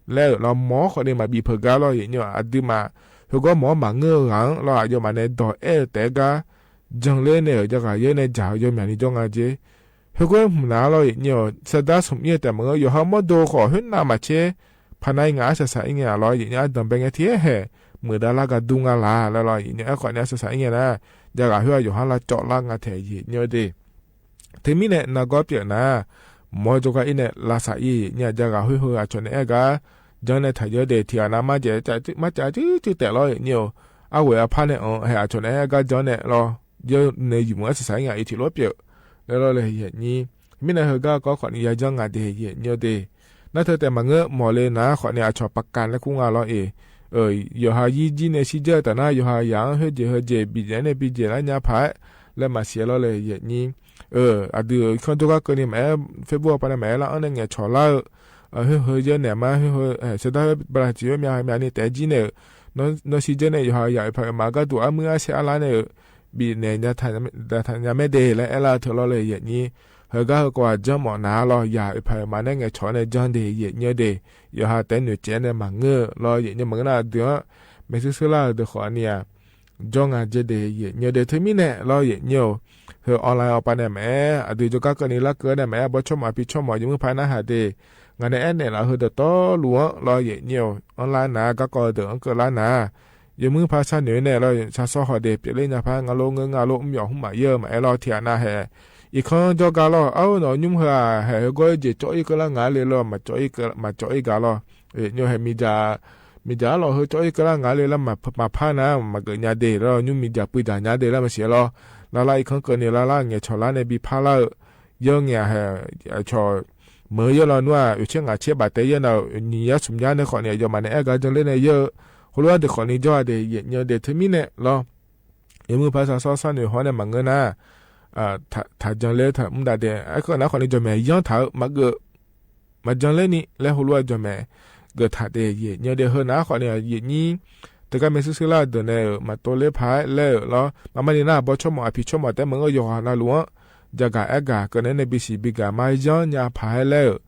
laer-euq lawr mawq-awr khawfni maqbif peuq gar lawr yaeqnyir-eu, aqduimaf heugawr mawq-awr maqngeur-eu ghaq-anr lawr aqyawfmaf nae dawq aer-eu taef-aer gar janler nae-euq jav ghaq yawr nae dzaq-eu yawmyaq ni jawr nga jer. Heugawr hmq nar lawr yaeqnyir-eu, saqdar smq ir-eu taef maqngeur, yawqha mawrdo khawf khoernav maqtser, paqnav-ir ngaq arsaq saq ir ngae-aq lawr yaeqnyir, ardanq bae ngae tiq-aer haeq muiq davlar gar dur nga laq laer lawr yaeqnyir, aerkhawfni arsaq saq ir ngae nar, jav ghaq khoer-aq yawqha lavcawv lar nga taeq yaeqnyir-eu de. Teumirnae nargawr pyeuf nar, mawr jawrgar ir nae lavsaq ir yaeqnyir-a, jav ghaq khoer heu aqcawq nae aer gar janr nae taqyawr de, tiq ghaq nav marjaeq, marcav cuir cuir taef lawr yaeqnyir-eu, arghoeq arpar nae anq haeq aqcawq nae aer gar janr nae lawr, yawr nae yuf mq arsaq saq ir ngae, aqyuif tiq lof pyeuf laer lawr le yaeqnyir. Mirnae heugar kawv khawfni yajanr nga de yaeqnyir-eu de. Nar teu taef maqngeur mawqle nar khawfni aqcawq paqkav nae kur nga lawr-eq. Yawqha yir jir nae shirdzeur-eu taf nar yawqha yaq-anr khoerjeq heujeq bijaeq nae bijaeq lar nya paq-aer laer maqsiq-aer lawr le yaeqnyir. Aqdui-euq irkanr jawrgar keuvni maqaer, Facebook-a paq nae maqaer lar-anr nae ngaeqcawq lar-eu, khoer heu yawr naeq mar khoer heu sardar khoer bala tiq yawr myav myav ni taef-aer jir nae-euq, nawr shirdzeur nae yawqha yaq oeq paq oeq maf gharduq armuir arsaer arlar nae-euq bifnaeq taq nya mae de laer aerlar-eu teu lawr le yaeqnyir. Heugar heu kawv-aq janr mawf nar lawr, yaq oeq paq oeq maf nae ngaeqcawq-awr nae janr de yaeqnyir-eu de. Yawqha taef noeqcaev nae maqngeur-eu lawr yaeqnyir, maqngeur nar aqdui-anr maershuir shuir lar-euq deuq khawf ni-aq jawr nga jer de yaeqnyir-eu de. Teumirnae lawr yaeqnyir-eu, heu online awqpav nae maqaer, aqdui jawrgar keuvni larkeuv-aer nae maqaer, arbawr tsawrmawf aqpi tsawrmawf yawmuiq paq-aer narhaq de. Ngaq nae aernaeq laf-eu heu dawqtawvluf-anr lawr yaeqnyir-eu, anrlar nar garkawv-eu deuq-anr keuvlar nar, yawmuiq paq sharnoeq-aer nae lawr, shar sawr haw de pyeufler nya paq-aer, ngar lof ngeur ngar lof mr yawq hmr maqir-eu maqaer lawr, tiqghaq nav haeq irkanr jawrgar lawr, ar nawq nymr heu-aq haeq heugawr-ir jeq cawv-ir keuvlar ngaq le lawr, maqcawv-ir gaq lawr. Nymr haeq miqdzaq, miqdzaq arlawq heu cawv-ir keuvlar ngaq le lar, maqpar nar maqgeuf nya de lawr, nymr miqdzaq puivdzaq nya de laer maqsiq lawr. Larlar irkanr keuvni larlar ngaeqcawq lar nae bi parlar-eu, yawr ngae-aq haeq cawq meuq-eu yawr lawnmr-aq oeqtser ngaq tser baf taef yaer nav-euq nyiq yar smq yar nae khawf ni aqyawfmaf nae aer gar janler nae yaer-eu, heulof-aer deuq khawf ni jawr-a de yaeqnyir-eu de. Teumirnae lawr, yawmuiq paq sar sawr sharnoeq hawr nae maqngeur nar, taq janler taq mr dav de. Aerkhawf nar khawf ni jawqmaeq yanr taq-eu maqgeuf, maqjan ler ni laer heulof-aer jawqmaeq geuf taq de yaeqnyir-eu de. Heu nar khawf ni yaeqnyir, teugar maershuir shuir lar-eu deuq nae-euq maqtov ler paq-aer laer-euq lawr, maqmar ni nar arbawr tsawrmawf aqpi tsawrmawf taef maqngeur, yawqghaq navluf-anr jagaq aergaq keuv naeq-aer nae bisiq bigaq ma yanr nya paq-aer laer-euq,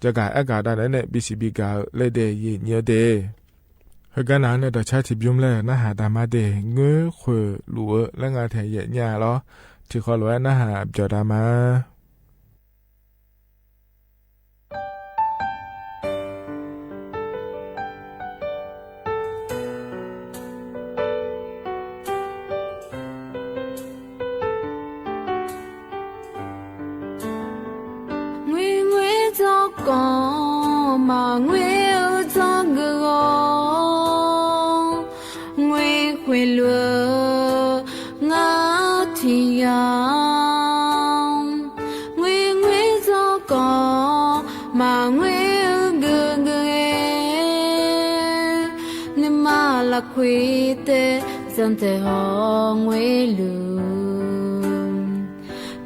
jagaq aergaq dav naeq-aer nae bisiq bigaq-eu laer de yaeqnyir-eu de. Heugar nav-anr nae dawqcar tiqbymr laer-euq narhaq dav ma de, ngoer khoeq luf-eu laer nga taeq yaeqnyir-a lawr, tiqkhawf lof-aer narhaq byawq dav ma. Ngoer ngoer dzawrkawv maqngoer-eu dzawrgeuf-awr, ngoer khoeq luf-eu ngar tiq yar. Ngoer ngoer dzawrkawv maqngoer-eu geuf geuf-aer, nuima lafkhoer taef zanqdzaeq haw ngoer luf.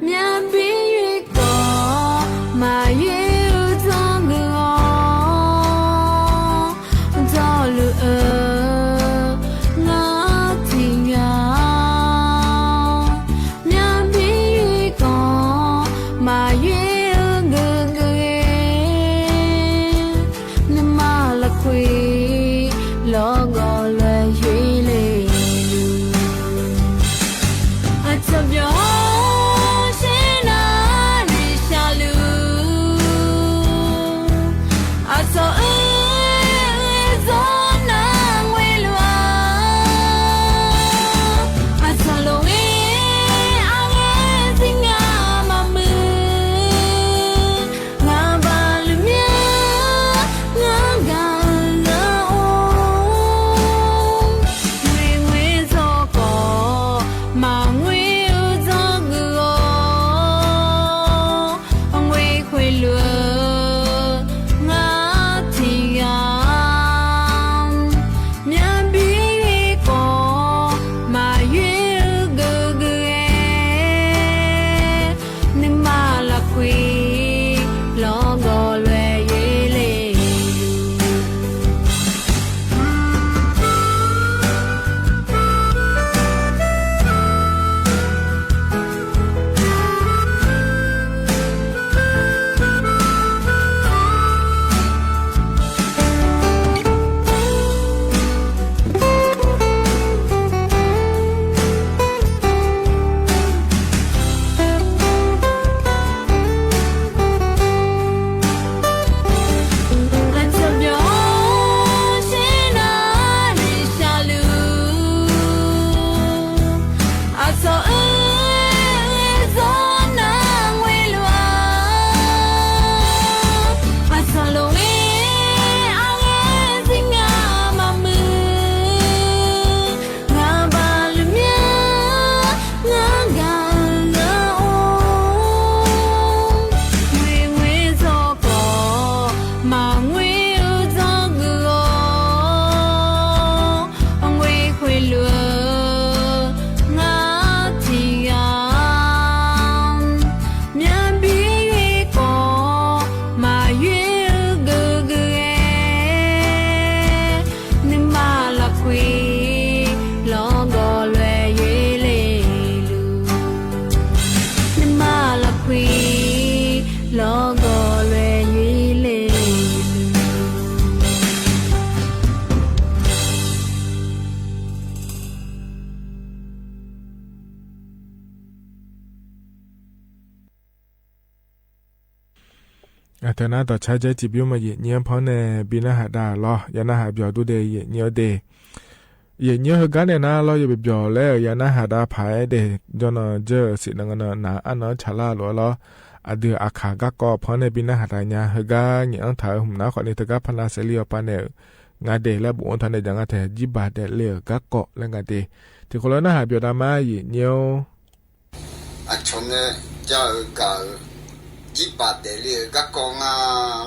Myavbi yoerkawv maqyoer-eu dzawrgeuf-awr, Aqsawq-eu, zawr nar ngoe luf-a. Aqsawq lof-aer aqghae zir nga maqmuiq. Ngaq baq luf mya, ngar gaq-eu gaq-or. Ngoe ngoe zawr khawf, maqngoe-eu zanr geuf-awr. Ngoe khoerlof-eu ngar tiq ghaq-anr, myavbi yoer khawf maqyoer-eu geuf geuf-aer, nuima lafkhoer lawrgawv lof-aer yoer le luf. Nuima lafkhoer lawrgawv lof-aer yoer le luf. Aqteu nar dawqcar jaer tiqbymr maq yaeq nyir-anr panr nae bi narhaq dav lawr, ya narhaq byawq dur de yaeq nyir-awr de. Yaeq nyir-anr heugar nae nar lawr, yaeq byawq byawq laer-euq ya narhaq dav paq-aer de, jawrnan jawr-eu siqnan ngar nan naq arnan-anr tsaqlar lof-aer lawr. Aqdui aqkaq garkawv panr nae bi narhaq dav nya, heugar ngaeq-anr taq-euq hmq nar khawf ni teugar paqnav saevli yawpav naeq-euq nga de laer bofanr taq nae jaq nga tae, jirbaq daefle-euq garkawv laer nga de. Tiqkawv lof narhaq byawq dav ma yaeq nyir-or. Aqcawq nae jav-euq gaq-euq jirbaq daefle-euq garkawv nga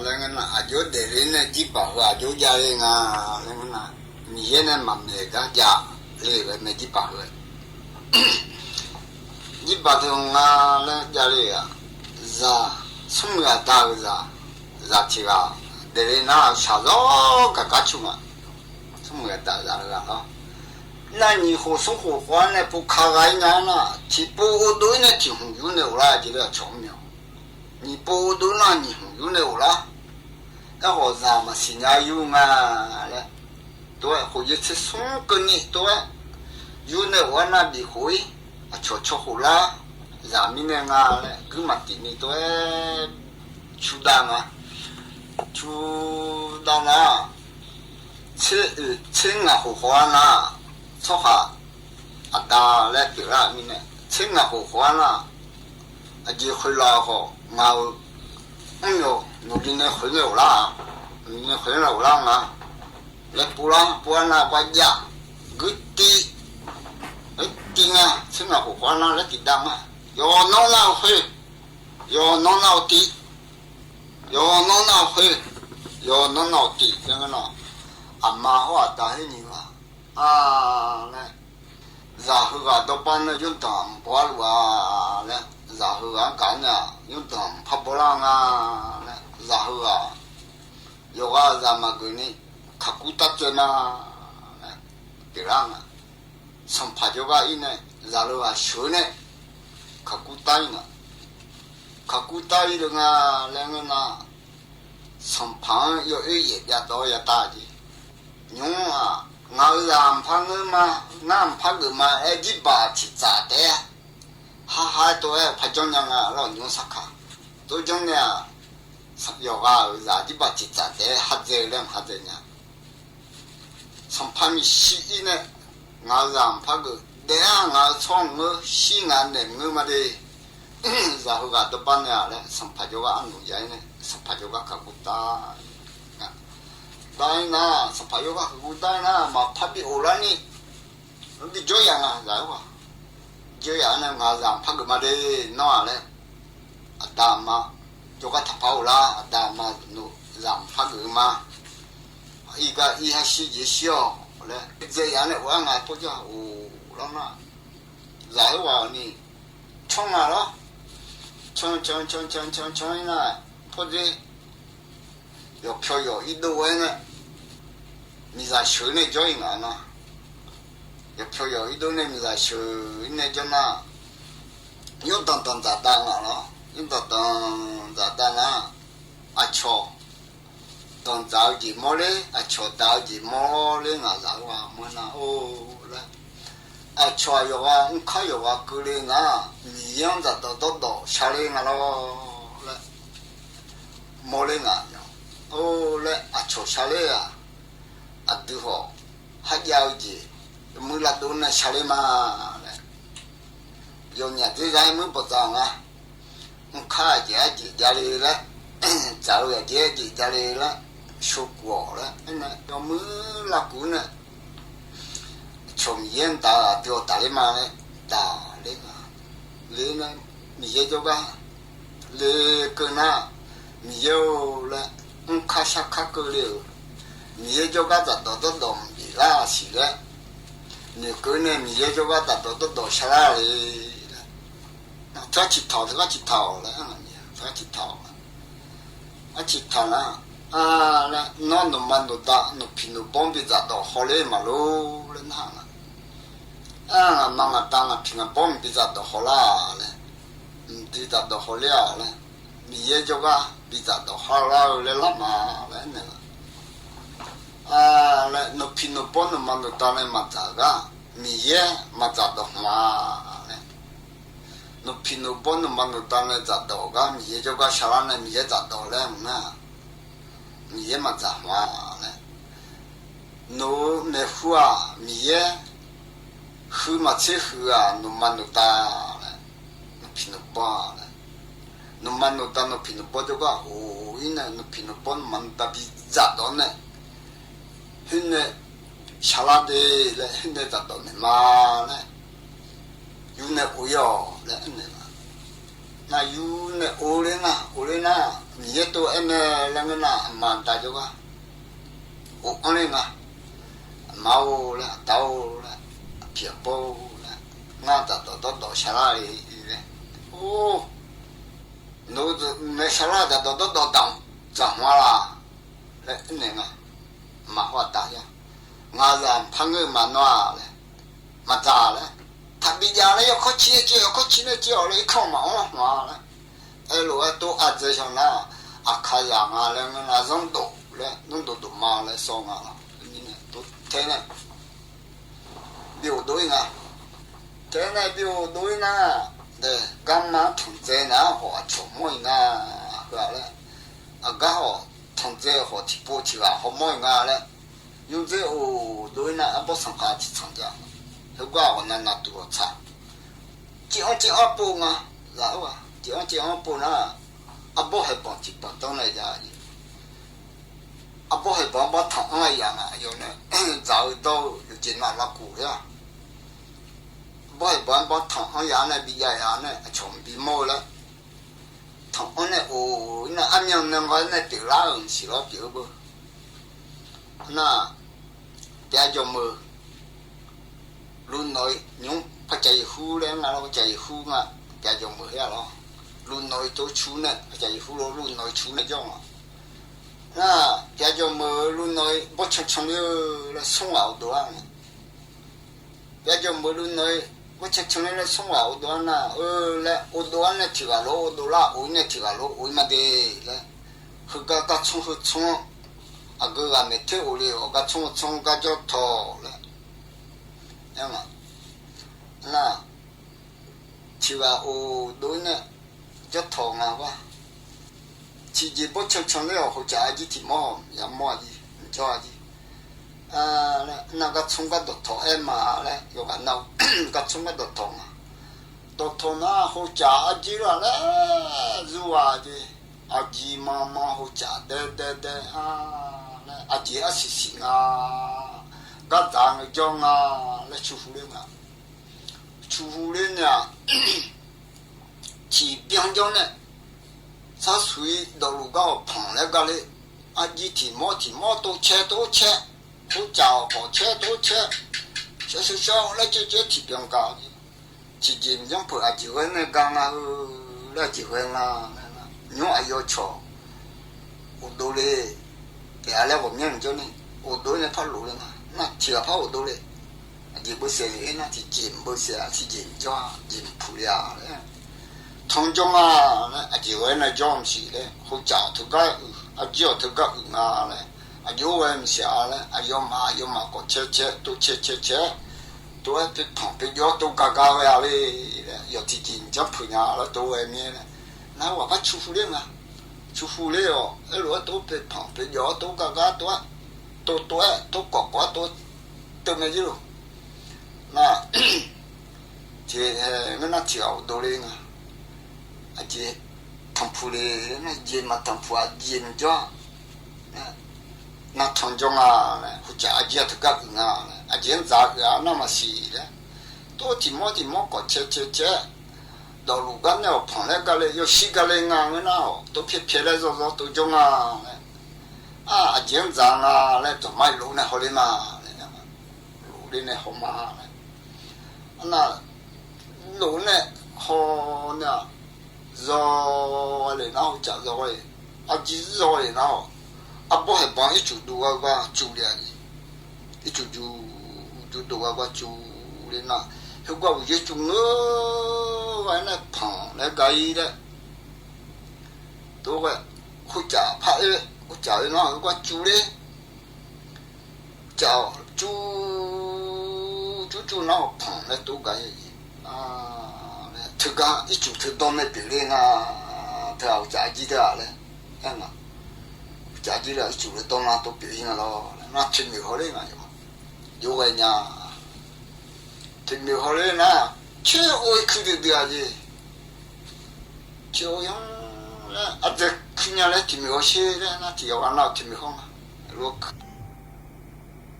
laer ngeur nar, aqjox daefle nae jirbaq heu aqjox javle nga laer ngeur nar, Miqyaer nae maqmaeq gar javle-euq mae jirbaq heu. Jirbaq teu nga laer javle-aq, zaq smrmuiq aqda-euq zaq, zaq tiq ghaq daefle nar shaqzawr gaq gar cu nga. Smrmuiq aqda-euq zaq-eu ghaq lawr. Nar nyiq khof smr khof khawf-anr nae pov ka gha-ir nya nar, tiqpov dov-ir nae tiq hmq yur nae ghoflar jeq laer aqcawq mr-awq. Nyiq pov dov nar nyiq hmq yur nae ghoflar. Aerkhawf zaq maqsiq nya yur nga laer, tov-aer khof yaer tser smr keuvni tov-aer yur nae ghoflar nar bif khof-ir, aqcawq caw khof lar, zaq mirnae nga laer guir maqtif ni tov-aer cu dav nga. Cu dav nar, tser, tser ngaq khof khawf-anr nar, tsawrhaq aqda laer pyeuflar mirnae, tser ngaq khof khawf-anr nar, aqjeq khoerlof-aer khawf ngaq-euq mr-awq, nawqli nae khoer nae ghoflar-a, nawqli nae khoer nae ghoflar nga laer povlar, povlar nar bar jav, guir tiv, guir tiv nga, tser ngaq khof khawf-anr nar laer tiv dav nga. Yawqnan nar-eu khoer, yawqnan nar-eu tiv, yawqnan nar-eu khoer, yawqnan nar-eu tiv laer ngeur nar, aqma hawr aqda khoer nyiq ghaq-a laer, zaq heughaq dawrbar nae yurdanq mq baw-ar luf-a laer, zaq heughaq-anr gaq-ar nae-aq yurdanq mq par bawlar nga laer, zaq heughaq yawqghaq zaq maqgeuf ni kaqkur tar tsaev ma laer pyeuflar nga. Sanqpaq jawrgar ir nae zaqleughaq sheuq-eu nae kaqkur tar-ir nga. Kaqkur tar-ir le nga laer ngeur nar, sanqpaq-anr yawoer yaef jav dawr ya tar jeq. Nymr-aq, ngaq-euq zaq mqpar ngeur ma, ngar mqpar geuf ma aer jirbaq tiqtsaf taef-aer, har har-aer tov-aer par janrnya nga lawr nymr saqkaq. Tov janrnya-aq, yawqghaq-euq zaq jirbaq tiqtsaf taef-aer har dzae-eu laer mq har dzae nya. Sanqpaq maeqshi ir nae, ngaq-euq zaq mqpar geuf daef-ar, ngaq-euq tsawrhaq ngeur shir, ngaq naeq ngeur ma de. Zaq heughaq dawrbar nae-aq laer sanqpaq jawrgar arnmq jav-ir nae sanqpaq jawrgar kaqkur tar-ir nga. Tar-ir nar, sanqpaq jawrgar kaqkur tar-ir nar maqpar bi of larni, bi jawr yaf nga zaq-aer ghaq. Jawr yaf-ar nae ngaq-euq zaq mqpar geuf ma de, nawr-aq laer. Aqda aqma jawrgar taqpar of lar, aqda aqma zaq mqpar geuf-eu ma. Irgar ir har shir jeq shir-awq laer dzae yaf-ar nae of-ar nga pawrjawr-aq of lar nar, zaq-aer ghaq ni canr nga lawr. Can can can can can can-ir nar, pawrdzer yawqpyaw yawq irdov-aer nae miqzaq sheuq-ir nae jawr-ir ngaq nar, yawqpyaw yawq irdov nae miqzaq sheuq-ir nae jawr nar, yawr danqdanq dzaqdav ngaq lawr. Yawr danqdanq dzaqdav nar, aqcawq danqdzaq-eu jeq mawrler, aqcawq daq-eu jeq mawrler ngaq zaq-eu ghaq mawr nar-or laer, aqcawq-aq yawqghaq mrkar yawqghaq keuvle nar, Miqyaer-anr dzaqdawq dawrdawq sharler nga lawr laer mawrler ngaq nya. Or laer aqcawq sharler-aq, aqdui khawf kharjav-eu jeq muiqlar dov nae sharler ma laer, Yawnyaf dzer zaq-aer muir bawqdzaq nga. Mrkar aqjeq arjeq javle laer, dzaq-eu aqjeq arjeq javle laer, shawkuf-awq laer aernae yawmuir lavkuf-ir nae, cawq Miqyaer daq-eu aqdui-awq tafler ma laer daqler nga. Le nae Miqyaer jawrgar lekeuv nar, Miqyaer-or laer mrkar sharkar keuvle-euq, Miqyaer jawrgar dzaqdawq dawrdawq mqbif lar-aq siq laer noeqkeuv nae Miqyaer jawrgar dzaqdawq dawrdawq sharlar le laer, teugar ciqtaq-awq, teugar ciqtaq-awq laer, teugar ciqtaq-awq. Arciqtaq nar, laer nawr nawqma nawqda nawqpiq nawqbawr-anr bi dzaqdawq hawler maqlor laer nar nga. Ngaqma ngaqda ngaqpiq ngaqbawr mq bi dzaqdawq hawlar laer, mq bi dzaqdawq hawler-aq laer, Miqyaer jawrgar bi dzaqdawq hawlar-eu laer lar ma laer aernaeq-a. Laer nawqpiq nawqbawr nawqma nawqda nae maqdzaq-eu gar, Miqyaer maqdzaqdawq hmq-a laer. Nawqpiq nawqbawr nawqma nawqda nae dzaqdawq-eu gar Miqyaer jawrgar sharlar nae Miqyaer dzaqdawq laer mq nar, Miqyaer maqdzaq hmq-a laer. Nawq-euq maeqhu-aq Miqyaer, huiq maqtser huiq-aq nawqma nawqda laer, nawqpiq nawqbawr laer, nawqma nawqda nawqpiq nawqbawr jawrgar of-ir nae nawqpiq nawqbawr nawqma nawqda bi dzaqdawq nae, khoer nae sharlar de laer, khoer nae dzaqdawq naeq ma laer, yur nae of-ir-awq laer aernaeq-a. Nar yur nae of ler nar, of ler nar, Miqyaer tov aernaeq laer ngeur nar, aqma aqda jawrgar of-anr ler nga. Aqma-or laer, aqda-or laer, aqpiq aqbawr-or laer, ngar dzaqdawq dawrdawq sharlar-e laer, or, nawq-eu maeq sharlar dzaqdawq dawrdawq daq dzaq hmq-a laq laer aernaeq nga. Aqma hawr aqda-a, ngaqzaq mqpar ngeur-eu ma nawr-a laer, maqdzaq laer, taqbi jav laer yawkawr cir nae cir, yawkawr cir nae cir-awq laer irkanr maqanr hmq-a laer, aerlof-aer tov ardzae shawr nar, aqkaqzaq nga laer ngeur nar, zanrdawq laer zanrdawq dawq ma laer sawr nga laq. Tov tae nae bi ghofdov-ir nga. Tae nae bi ghofdov-ir nar, garma-anr tanqdzae nar-aq, hawq aqcawq mawr-iq nga, heu-a laer, aqgar hawq tanqdzae hawq tiqpov tiqghaq hawmawr-iq nga laer, nymrdzae ghofdov-ir nar, arbawr sanqkhav tiqtsanq jav, heugar ghawqnav navduq ghawqtsaq, civ-anr civ-anr pov nga. Zaq-eu-aq civ-anr civ-anr pov nar, arbawr haeqbanq tiqbanq danr nae jav-a jeq. Arbawr haeqbanq arbawr tanq-anr-aer yaf nga, yawf nae dzaq-eu dawr-eu yawqjeq nav lavkuf-a. Arbawr haeqbanq arbawr tanq-anr yaf-anr nae bi jav yaf-anr nae aqcawq mq bimawr-eu laer, tanq-anr nae of-ir nae armyan nae nga nae pyeuflar-euq mqsiq lawr pyeuf-eu beu. Nar, pyav jawqmeuq luvnawq-ir nymr paqcaq yeqhur laer nga lawr, paqcaq yeqhur nga, pyav jawqmeuq her-a lawr. Luvnawq-ir tov cu nae paqcaq yeqhur lawr, luvnawq-ir cu nae jawr nga. Nar, pyav jawqmeuq-eu luvnawq-ir bawrcan canler-eu laer smr ghaq ovdov-ar nga. Pyav jawqmeuq luvnawq-ir bawrcan canler laer smr ghaq ovdov-ar nar, eu laer ovdov-ar nae tiq ghaq lof ovdov lar, of-ir nae tiq ghaq lof of-ir ma de laer, heugar gar tsmr heu tsmr-anr aqgeu ghaq maeq ter of le-awq, gar tsmr heu tsmr-anr gar jawr tawq laer. Aer nga. Nar, tiq ghaq ovdov-ir nae jawr tawq nga gar. Tiqjeq bawrcan canler-awq, hocaf arjir tiq mawr-awq, yamawr arjir, jawr arjir. Nar, gar tsmr gar dawqtawq aer ma laer yawqghaq nar, gar tsmr gar dawqtawq nga. Dawqtawq nar, hocaf arjir laf laer zur ghaq jeq, aqjeq manman hocaf dae dae dae-a laer, aqjeq arsiq siq nga, gardzaq-anr jawr nga laer cuhu ler nga. Cuhu ler nae-aq, tiqbyan jawr nae, sarshuq-ir dawqluf gar-awq panq laer gar ler, arjir tiq mawr tiq mawr tov caer tov caer, tovcaf-awq khawf caer tov caer, shawr shawr shawr laer caer caer tiqbyan gar. Tiqjeq mqyanr peuq aqjeq ghae nae gar nga-eu laer, aqjeq ghae nga. Nymr aqyawf cawq ghofdov le. Taef-a laer ghawqmyanr mqjawr ni ghofdov-ir nae par lof le nga. Nar tiq ghaq par ghofdov le. Aqjeq beuvsaef le-ir nar tiqjeq mqbeuvsaef-a, tiqjeq mqjawr-a, jeq mqpuq le-a laer, tanq jawr nga laer, aqjeq ghae nae jawr mqsiq laer, hocaf-awq teugar uiq, arjir-awq teugar uiq nga laer, aqjox ghae mqsiq-a laer, aqyawfmaf aqyawfmaf khawf caer caer tov caer caer caer, tov-aer pyepanq pyejar tov gar gar ghae-a le laer, yawq tiqjeq mqjanr peuq nya laer tov ghae mir-aer nae, nar ghaq par cuhu ler nga. Cuhu ler-awq, aerlof-aer tov pyepanq pyejar tov gar gar tov-aer, tov tov-aer tov kawf kawf-aer tov teuv mae jir lof. Nar, Tiq, ngeur nar tiq ghaq uqdov le nga. Aqjeq tanqpuq le, nar jeq maqtanqpuq aqjeq maqjawr-a. Nar tanq jawr nga laer, khoercaf aqjeq-aq teugar uiq nga laer, aqjeq-anr dzaq-eu uiq-a nar maqsiq laer, tov tiq mawr tiq mawr kawq cae cae cae-aer, dawqluf gar nae-awq panq laer gale, yawshir gale nga ngeur nar-awq, tov pyaeq pyaeq laer zawzawr tov jawr nga laer, aqjeq-anr dzaq nga laer, dawqma lof nae hawler ma laer, lof ler nae haw ma laer, nar lof nae haw nar-aq, zaw le nar, khoercaf zaw le, arjir zaw le nar-awq, arbawr haeqbanq ircuf dov gar gar cuf le-a jeq, ircuf juq juq dov gar gar cuf le nar, heugar uqyaer cuf ngeur ghae nae panq laer ga-ir laer, tov ghae, khoercaf par oe, khoercaf oe nar heugar cuf le, caf-awq, cuf cuf cuf nar-awq, panq laer tov ga-ir jeq, teugar ircuf teu dawr nae pyeufler nga, teu-aq uqcaf jir teu-aq laer, aer nga, uqcaf jir le ircuf le dawr nar tov pyeuf-ir nga lawr, nar toeqnoeq hawler nga, jov ghae nya, toeqnoeq hawler nar, coer ov-ir kuir duidui-a jeq, coer ov-ir laer ardzae kuir nya laer toeqnoeq hawsher laer nar, tiq yawqghaq nar-awq toeqnoeq hawr nga, lof kuir,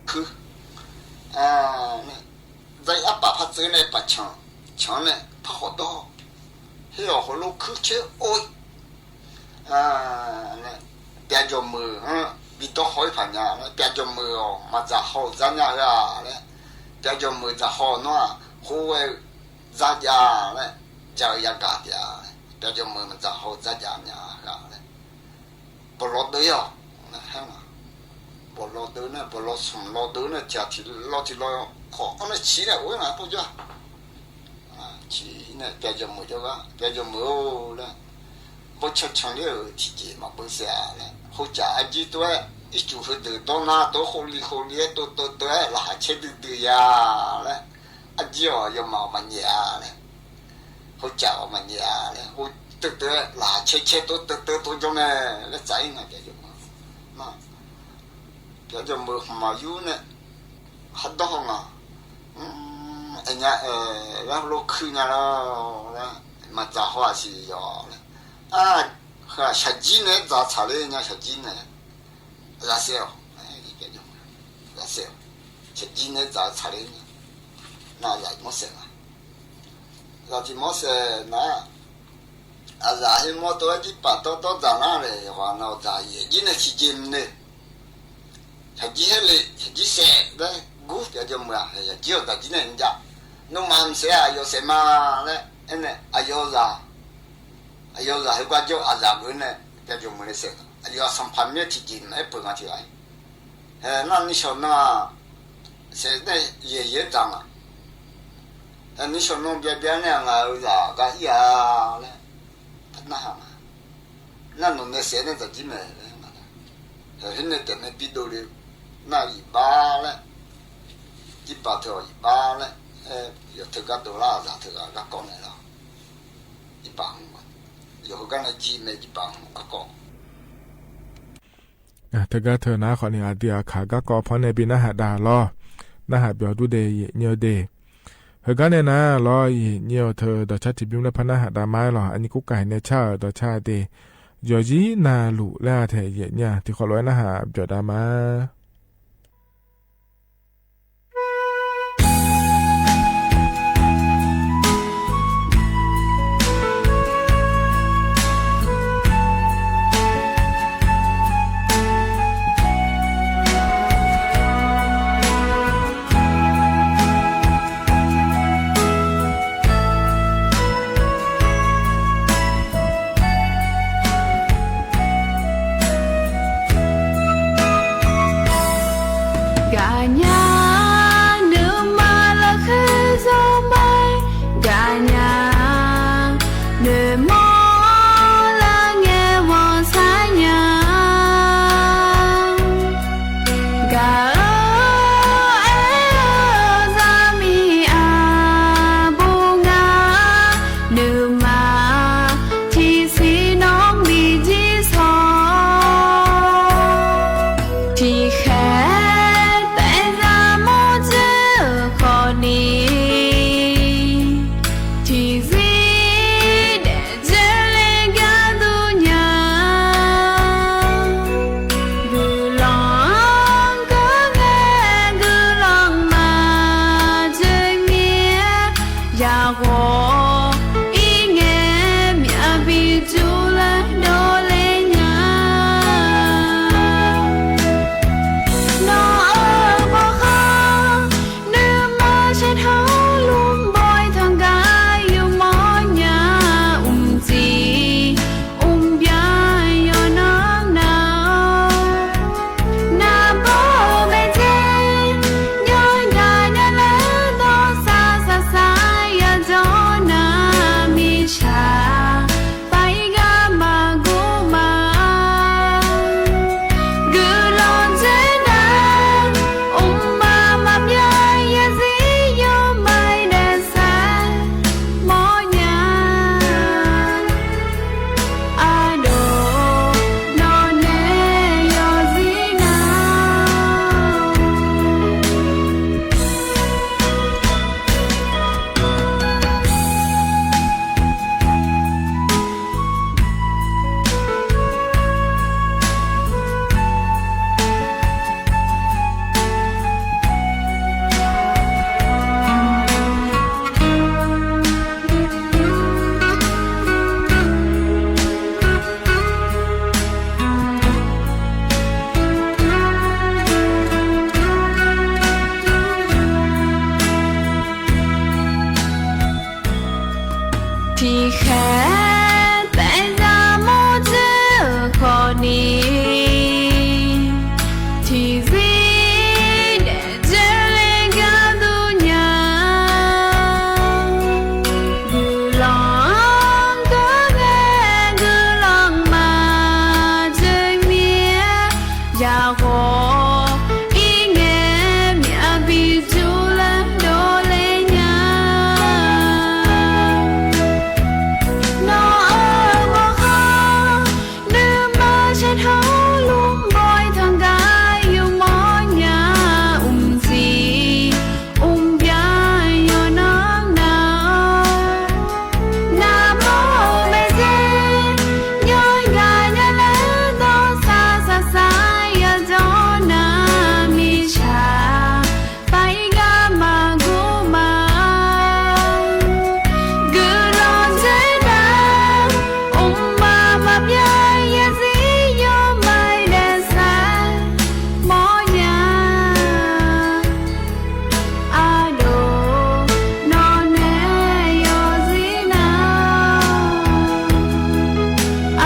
kuir, dzaq-ir arpaf par tseuv nae paqcanq, canq-anr nae par khawf dawr, her-awq heulof kuir coer ov-ir, pyavjawq meuq-anr bi dawr haw-ir paq nya laer, pyavjawq meuq-awq maqdzaq haw-euq dzar nya heu-a laer, pyavjawq meuq dzaq haw-euq nar-aq, khoerghae-eu dzar jav laer, ja-eu yagaq taef-a laer, pyavjawq meuq maqdzaq haw-eu dzar jav nya heu-a laer, bawqlawv deuv-ir-awq laer aer nga. Bawqlawv deuv nae, bawqlawv smq lawv deuv nae, tiq ghaq tiq lawv tiq lawv khawf-anr nae ciq nae of-ir nga pawrjawr-aq, ciq nae pyavjawq meuq jawrgar, pyavjawq meuq-or laer, bawrtsanq canq ler-euq tiqjeq maqbeu saef-a laer, hocaf arjir tov-aer ircuf heudeuq dawr nar tov khov li khov li-aer tov teuv teuv-aer laqkhaq caer duidui ya laer, arjir-awq yawmaf-awq maqnyaef-a laer, hocaf-awq maqnyaef-a laer, hov teuv teuv-aer laqkhaq caer caer tov teuv teuv tov jawr mae laer tsaf-ir nga, pyavjawq meuq. Pyavjawq meuq hmq maqyur nae khar dawr haw nga. Aernya-ae laer heulof kuir nya lar laer, maqdzaq haw-aq siq yawq laer, heu-aq shaqjir nae-aer dzaq tsaqler nya, shaqjir nae-aer, aqzaf saef-awq, aqzaf saef-awq, shaqjir nae-aer dzaq tsaqler nya, nar aqzaf tiq mawr saef nga. Aqzaf tiq mawr saef nar, aqzaf her mawr tov-aer jirpaf dawrdawr dzaq nar le, yawqghaq nav dzaq yaeq jir nae tiqjeq mr le. Shaqjir her le, shaqjir saef laer gur, pyavjawq meuq-aq, shaqjir-awq dzaq jir nae mr jav. Nawmaf mqsaef-a, aqyawf saef ma laer aernae, aqyawf zaq, aqyawf zaq heugar jawr-eu aqzaf geuf nae pyavjawq meuq le saef nga. Aqyawf-aq sanqpaq mir-aer tiqjeq mr-aer peuq nga tiq ghaq-ir. Hae nar nishawq nan-aq, saef nae yaeq yaeq-aer dzaq nga. Hae nishawq nan byav byav nae-aq ngaq-euq zaq gar ir-a laer narhaq nga. Nar nawq nae saef nae dzaq jir mae laer nga. Hae khoer nae taef mae bi dovle-eu nar iqbax laer, jirpaf teu-awq iqbax laer, aer yawf teugar dovlar-euq zaq teughaq garkawv naeq lar. Jirpaf hmq, yawf heugar nae jir mae jirpaf hmq garkawv. Teugar teu nar khawfni aqdui aqkaq garkawv paw nae bi narhaq dav lawr. Narhaq byawq dur de, yaeq nyir-eu de. Heugar nae nar lawr, yaeq nyir-eu teu dawqcar tiqbymr laer par narhaq dav ma-aer lawq, aqnyir kurkaq nae car-euq dawqcar de. Yawqzir navluf laer-a tae yaeq nyir-a tiqkhawf lof-aer narhaq byawq dav ma. Aqghawq-ir ngae myavbi jurlar dovle nya. Nawr-eu bawkhar nuima shar tawr lmr baw-ir tanqgar yawmawr nya. Mqjeq mqbya yawqnan nar-awr, naqbawr-eu maeqdzer yawqghaq nya laer dawrsar saqsaq yajawr nar, mirtsaq paq-ir gar maqgor ma. Guiqlanq dzoernar, mqmaq maqbyav yarzir yawmaf-ir daefsaef mawrnya. Ardov, nawq nae yawzir nar. Tiqkhaeq taef zaq mawr dzoer-euq khawfni, tiqzir daef dzoer le gar dur nya. Guiqlanq-anr geur ngae guiqlanq maqdzoer mir-aer, yaghawq-ir ngae myavbi jurlar dovle nya. Nawr-eu bawkhar nuima shar tawr lmr baw-ir tanqgar yawmawr nya. Mqjeq mqbya yawqnan nar-awr, naqbawr-eu maeqdzer yawqghaq nya laer dawrsar saqsaq yajawr nar, mirtsaq paq-ir gar maqgor ma. Guiqlanq dzoernar, mqmaq maqbyav yarzir yawmaf-ir daefsaef mawrnya. Ardov, nawq nae yawzir nar.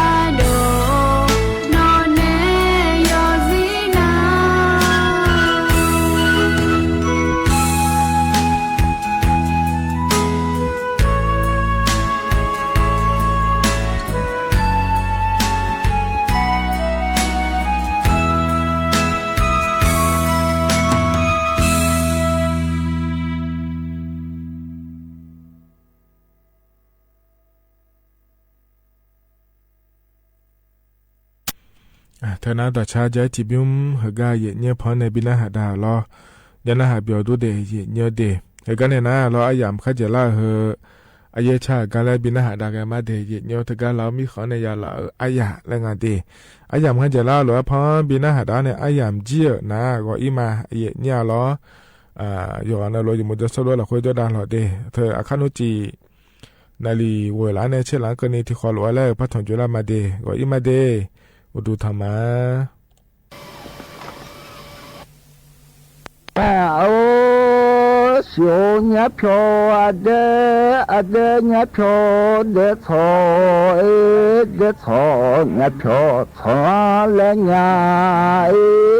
Ardov, nawq nae yawzir nar. Teunar dawqcar ja-aer tiqbymr heugar yaeqnyaer pan-anr nae bi narhaq dav-euq lawr. Jar narhaq byawq dur de, yaeqnyaer de. Heugar nae nar lawr, aryamq kharjaeq lar-eu heu, aryaer car-euq gar laer bi narhaq dav ghae ma de. Yaeqnyaer teugar lar-awr mirkhanq-anr nae ya laf-euq aryamq laer nga de. Aryamq kharjaeq lar-eu lof-aer pan-anr bi narhaq dav-awr nae aryamq jir-euq nar ghawq-ir ma. Yaeqnyaer-a lawr, yawqghaq navluf yawmuiq jawrshawr lof-aer lafkhoer jawrdav lawq de. Teu aqkar nmrcif naqliq ghoeq laf-anr nae tser laf-anr keuvni tiqkhawf lof-aer laer-euq par tanqjoe lar ma de. Ghawq-ir ma de. Uqduq tanq ma. Aer, siq-or nyarpyawq aqdaer, aqdaer nyarpyawq daer tsawq-ir, daer tsawq nyarpyawq tsawqlanr laer nya-ir.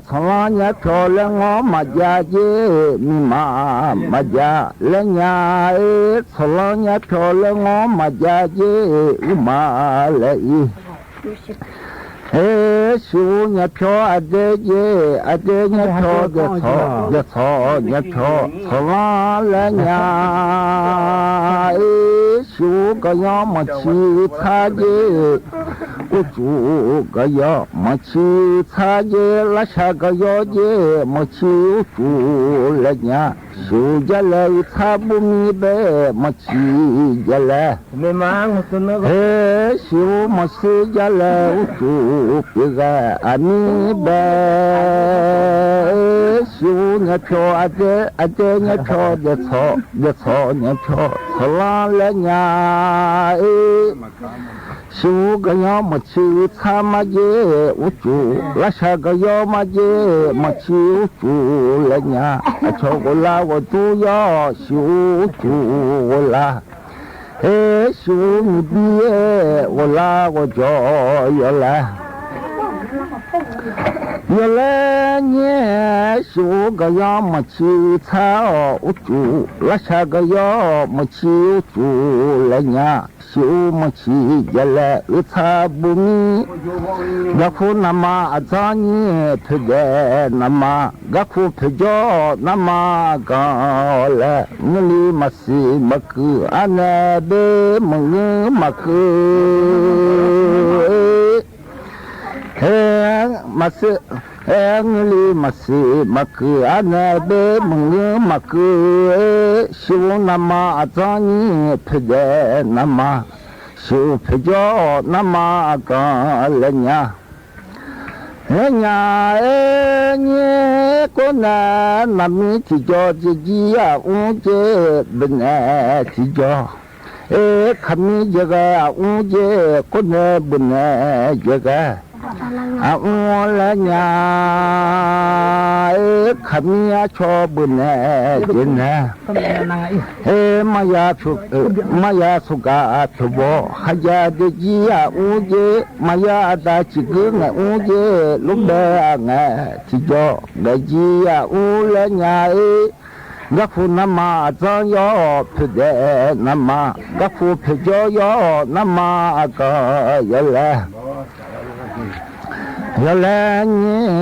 Tsawqlanr nyarpyawq laer ngawr maqjav jer, miqma maqjav laer nya-ir. Tsawqlanr nyarpyawq laer ngawr maqjav jer, uqma laer-ir. Aer, siq-or nyarpyawq aqdaer jer, aqdaer nyarpyawq daer tsawq, daer tsawq nyarpyawq tsawqlanr laer nya-ir. Siq-or gaqyanr maqciq tsar jer, Urcuf gaqyawf maqciq tsar jer, larshaq gaqyawf jer maqciq urcuf laer nya. Siqur jalaer uiqtsar bur mir bae maqciq jalaer. Her siqur maqsiq jalaer urcuf pyeuf ghae aqmir bae. Siqur nyaepyawq aqdae, aqdae nyaepyawq daeftsawq, daeftsawq nyaepyawq tsawqlanr laer nya. Siqur gaqyawf maqciq uiqtsar mar jer urcuf, larshaq gaqyawf mar jer maqciq urcuf laer nya. Aqcawq ghoflar ghawqdur yawr siqur urcuf ghoflar. Her siqur nyiq bir-aer ghoflar ghawqjawq yawlae. Yawlaer nyir-aer siqur gaqyawf maqciq uiqtsar-awq urcuf, larshaq gaqyawf maqciq urcuf laer nya. Siqur maqciq jalaer uiqtsar bur mir. Garkur navma aqdzanr nyir poeqdaef navma, garkur poeqjawr navma aqganq-awq laer, ngeurli maqsiq maqkuiq arnae bae maqngeur maqkeuv. Her maqsiq, her ngeurli maqsiq maqkuiq arnae bae maqngeur maqkeuv. Siqur navma aqdzanr nyir poeqdaef navma, siqur poeqjawr navma aqganq laer nya. Laer nya-aer nyir-aer kor nae, naqmir tiqjawr dzaejir aqmr jer beunaeq tiqjawr. Aer, kaqmir jaeqghae aqmr jer kor nae beunaeq jaeqghae. Aqmr laer nya-aer kaqmir arcaw beunaeq jaeqnaeq. Aer, maqya, maqya sawqgaq pyawq baw kharjav dzaejir aqmr jer, maqya aqda ciqguir ngaeq mr jer lorbae aqngaeq tiqjawr ngaeq jir aqmr laer nya-aer, garkur navma aqdzanr yawr poeqdaef navma, garkur poeqjawr yawr navma aqganq yawlae. Yawlaer nyir-aer,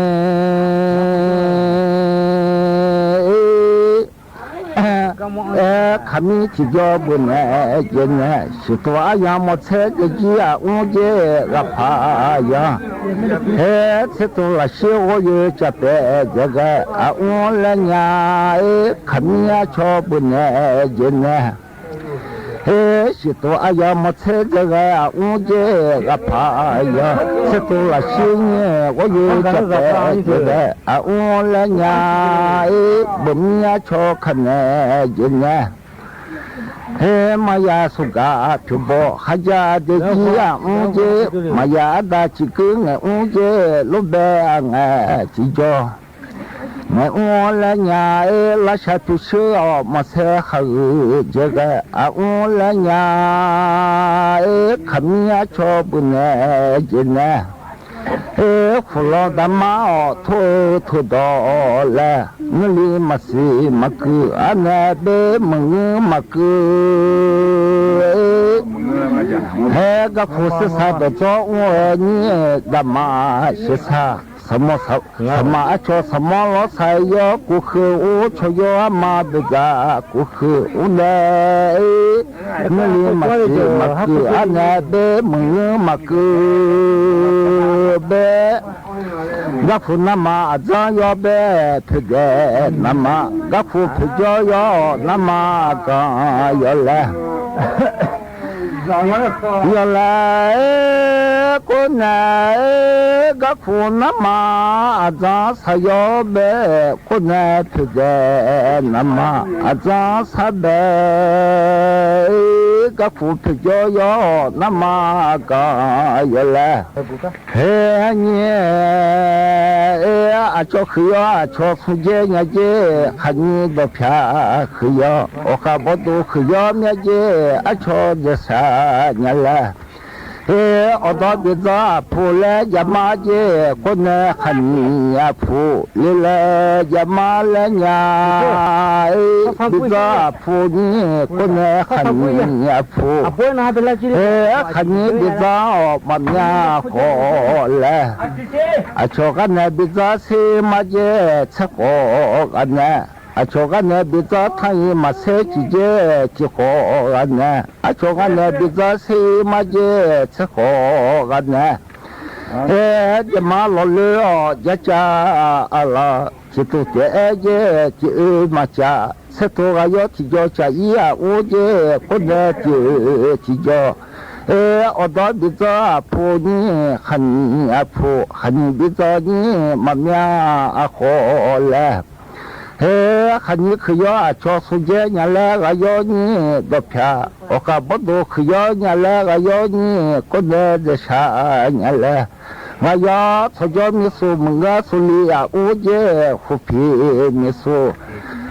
kaqmir tiqjawr beunaeq jaeqnaeq, siqtuq aryamq mawrtsaer dzaejir aqmr jer ghaqpaq yanr. Her tsertuv lafshir ghawryoe cavpaef dzaeqghae aqmr laer nya-aer, kaqmir arcaw beunaeq jaeqnaeq. Her siqtuv aryamq mawrtsaer dzaeqghae aqmr jer ghaqpaq yanr. Tsertuv lafshir nyir-aer ghawryoe cavpaef dzaeqghae aqmr laer nya-aer, beumir arcaw kaqnaeq jaeqnaeq. Her maqya sawqgaq pyawq baw kharjav dzaejir aqmr jer, maqya aqda ciqguir ngaeq mr jer lorbae aqngaeq tiqjawr ngaeq mr-awr laer nya-aer, larshaq pyuq sheur-awq maqsaer khaqhuiq jaeqghae aqmr laer nya-aer, kaqmir arcaw beunaeq jaeqnaeq. Her khoflanq daqmar-awq tor-eu tordawq laer, ngeurli maqsiq maqkuiq arnaeq bae maqngeur maqkeuv. Her garkawv sersaq dawqdzawr mr-eu nyir-aer daqmar sheuqsaq saqmawr, saqmar arcaw saqmawr lawrsaq yawr kuvkheuv ur, cawq yawr arma boeqdzaq kuvkheuv ur nae-aer, ngeurli maqsiq maqkuiq arnaeq bae maqngeur maqkeuv bae. Garkawv narma aqdzanr yawr bae poeqdaef narma, garkawv poeqjawr yawr narma aqganq yawlae. Yawlae-aer kor nae-aer garkawv narma aqdzanr saqyawr bae kor nae poeqdaef narma aqdzanr sar bae-aer, garkawv poeqjawr yawr narma aqganq yawlae. Her nyir-aer aqcawq huiq yawr aqcawq smr jaer nya jaer, khaqnyir dawqpyaq huiq yawr awqkhaq bawrduv huiq yawr myav jaer, aqcawq daeqshaq nya laer. Her awqdawr bidzanr aqpov laer jaqmar jaer kor nae, khaqnyir aqpov le laer jaqmar laer nya-aer, bidzanr aqpov nyir kor nae, khaqnyir aqpov. Her khaqnyir bidzanr-awq maqmyav khawf laer, aqcawq gar nae bidzanr sher mar jaer tser khawf gar nae Aqcawq gar nae bi dzar tanr-ir maqsaer ciqjaer tiqkhawf ghaq nae, aqcawq gar nae bi dzar saer-ir marjaer tser khawf ghaq nae, aer, jaeqma lawqloe-awq jacav aqlaf, tiqtuq taef-aer jaer tiq oe maqcav, saertov ghaq yawr tiqjawr caf-ir aqmr jaer, kor nae tiq oe tiqjawr, aer, awqdawr bi dzar aqpov nyir, khaqnyiq aqpov khaqnyiq bi dzar nyir, maqmyav aqkhawf laer, aer, khaqnyiq kuiq yawr aqcawq sov jaer nya laer ghaq yawr nyir dawqpyaq, awqkaf bawrdo kuiq yawr nya laer ghaq yawr nyir, kor nae daefshaq nya laer, ghaq yawr tsawqjawr mirshuq maqngeur suvli aqmr jaer, khofpiq mirshuq,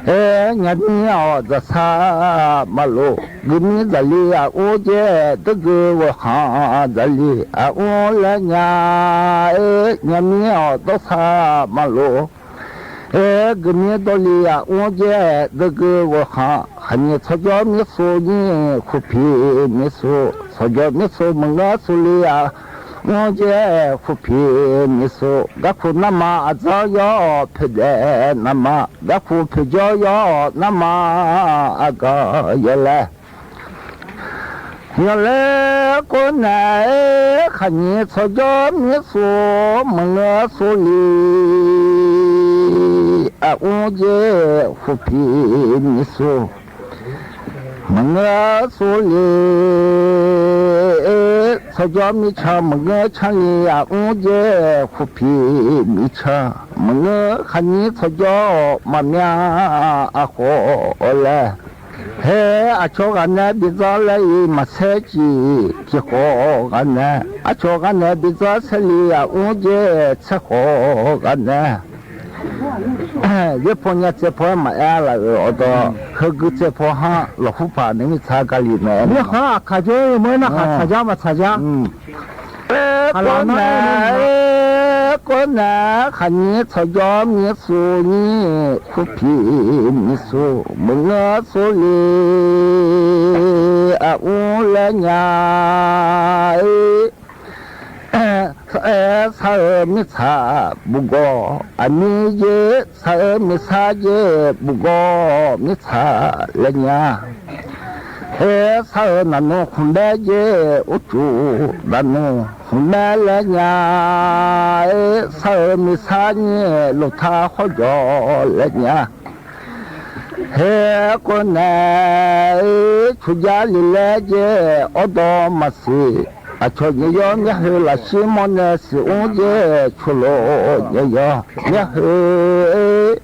aer, nyamir-awq dzaqsar maqlof, guimir dzaqli aqmr jaer, dawrgui ghawqkhanq dzaqli aqmr laer nya, aer, nyamir-awq dawrsar maqlof, aer, guimir dawrli aqmr jaer, dawrgui ghawqkhanq, khaqnyiq tsawqjawr mirshuq nyir, khofpiq mirshuq, tsawqjawr mirshuq maqngeur suvli aqmr jaer, khofpiq mirshuq, garkuq narma aqdzanr yawr-awq poeqdaef narma, garkuq poeqjawr yawr-awq narma aqgaq yawlae, yawlae, kor nae, aer, khaqnyiq tsawqjawr mirshuq maqngeur suvli aqmr jaer, khofpiq mirshuq maqngeur suvli, tsawqjawr mircan maqngeur canli aqmr jaer, khofpiq mircan maqngeur, khaqnyiq tsawqjawr maqmyav aqkhawf laer, aer, aqcawq ghaq nae bi dzar laer-iq maqsaer ciq tiqkhawf ghaq nae, aqcawq ghaq nae bi dzar saerli aqmr jaer tser khawf ghaq nae, yaerpaw nya tsaevpaw-aer maqaer laf-euq awqdawq, heugui tsaevpaw-anr lawqhur paq nae mirtsaq Kali nae, mirkhanq aqkaq jawr-eu mawr-aer narhaq tsaqjar maqtsaqjar. Kor nae, kor nae, khaqnyiq tsawqjawr mirshuq nyir, khofpiq mirshuq maqngeur suvli aqmr laer nya, aer, sar-eu mirtsaq bugawq aqmir jaer, sar-eu mirsar jaer bugawq mirtsaq laer nya, aer, sar-eu naqnmr khmqmaer jaer, urcuf naqnmr khmqmaer laer nya, aer, sar-eu mirsar nyir loftar khawrjawq laer nya, aer, kor nae, aer, coqjar lef laer jaer awrdawr maqsiq, aqcawq nyaef yawr myar heu lafshir mawr nae siq mr jaer, coqlof nyaef yawr myar heu, aer,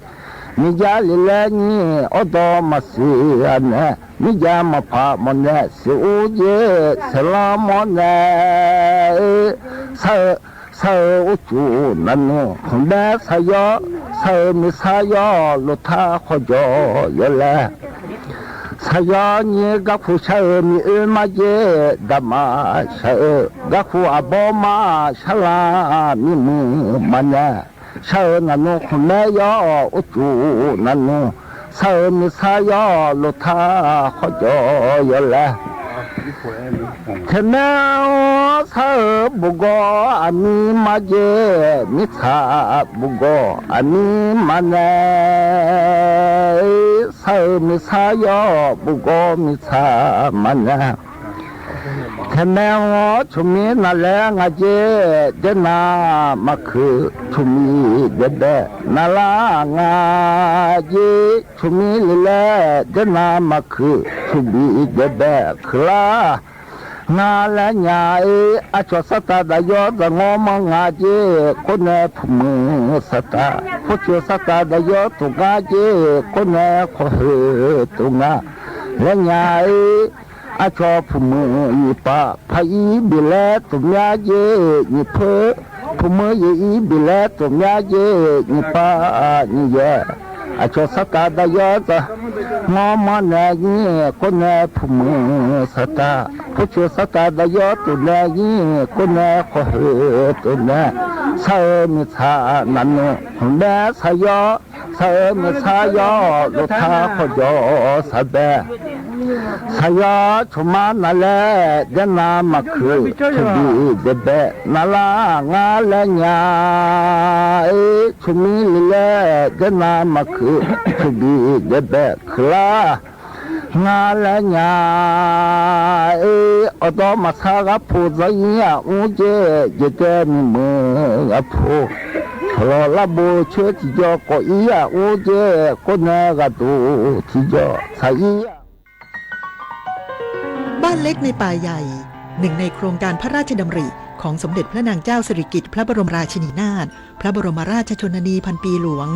miqjar lef laer nyir awrdawr maqsiq-a nae, mirjav maqpaq mawr nae siq mr jaer, saeqlanr mawr nae, aer, sar-eu sar-eu urcuf naqnmr khmqmaer sar yawr, sar-eu mirsar yawr loftar khawrjawq yawlae, sar yawr nyir garkuq shar-eu miroer mar jaer daqma shar-eu, garkuq aqbawr mar sharlar mirmuiq maqnae, shar-eu naqnmr khmqmaer yawr urcuf naqnmr, sar-eu mirsar yawr loftar khawrjawq yawlae, taeqmaer-anr sar-eu bugawq aqmir mar jaer, mirtsaq bugawq aqmir maqnae, sar-eu mirsar yawr bugawq mirtsaq maqnae, taeqmaer-anr coqmir naqlaer nga jaer, daernav maqkuiq coqmir daebae naqlar nga jaer, coqmir lef laer daernav maqkuiq coqmir daebae kuiqlar nga laer nya-ir, aqcawq sartav daqyawr dzaqngawr manr nga jaer, kor nae puqmuiq sartav, khoercoeq sartav daqyawr tof nga jaer, kor nae khawqhoeq tof nga laer nya-ir, aqcawq puqmuiq nyiq pav paq-ir bif laer tof myar jaer, nyiq peur puqmuiq yaeq-ir bif laer tof myar jaer, nyiq pav nyiq yaeq, aqcawq sartav daqyawr dzaqngawr manr nae nyir, kor nae puqmuiq sartav, khoercoeq sartav daqyawr tof nae nyir, kor nae khawqhoeq tof nae, sar-eu miqtsaq naqnmr khmqmaer sar yawr, sar-eu miqtsaq yawr loftar khawqjawq sar bae Saqyawq cawqmar nav laer daer nav maqkeuq, cawqbif daeqbae nav lar ngar laer nya. Cawqmir le laer daer nav maqkeuq, cawqbif daeqbae keuq lar ngar laer nya. Awqdawr maqsar gharpo dzanr-ir-aq mr jaer, jaeqdae nuimuiq gharpo, cawqlawq larbo coer tiqjawr kawf-ir-aq mr jaer, kawrnae ghaqduq tiqjawr tsaq-ir-aq. บ้านเล็กในป่าใหญ่ หนึ่งในโครงการพระราชดำริของสมเด็จพระนางเจ้าสิริกิติ์พระบรมราชินีนาถ พระบรมราชชนนีพันปีหลวง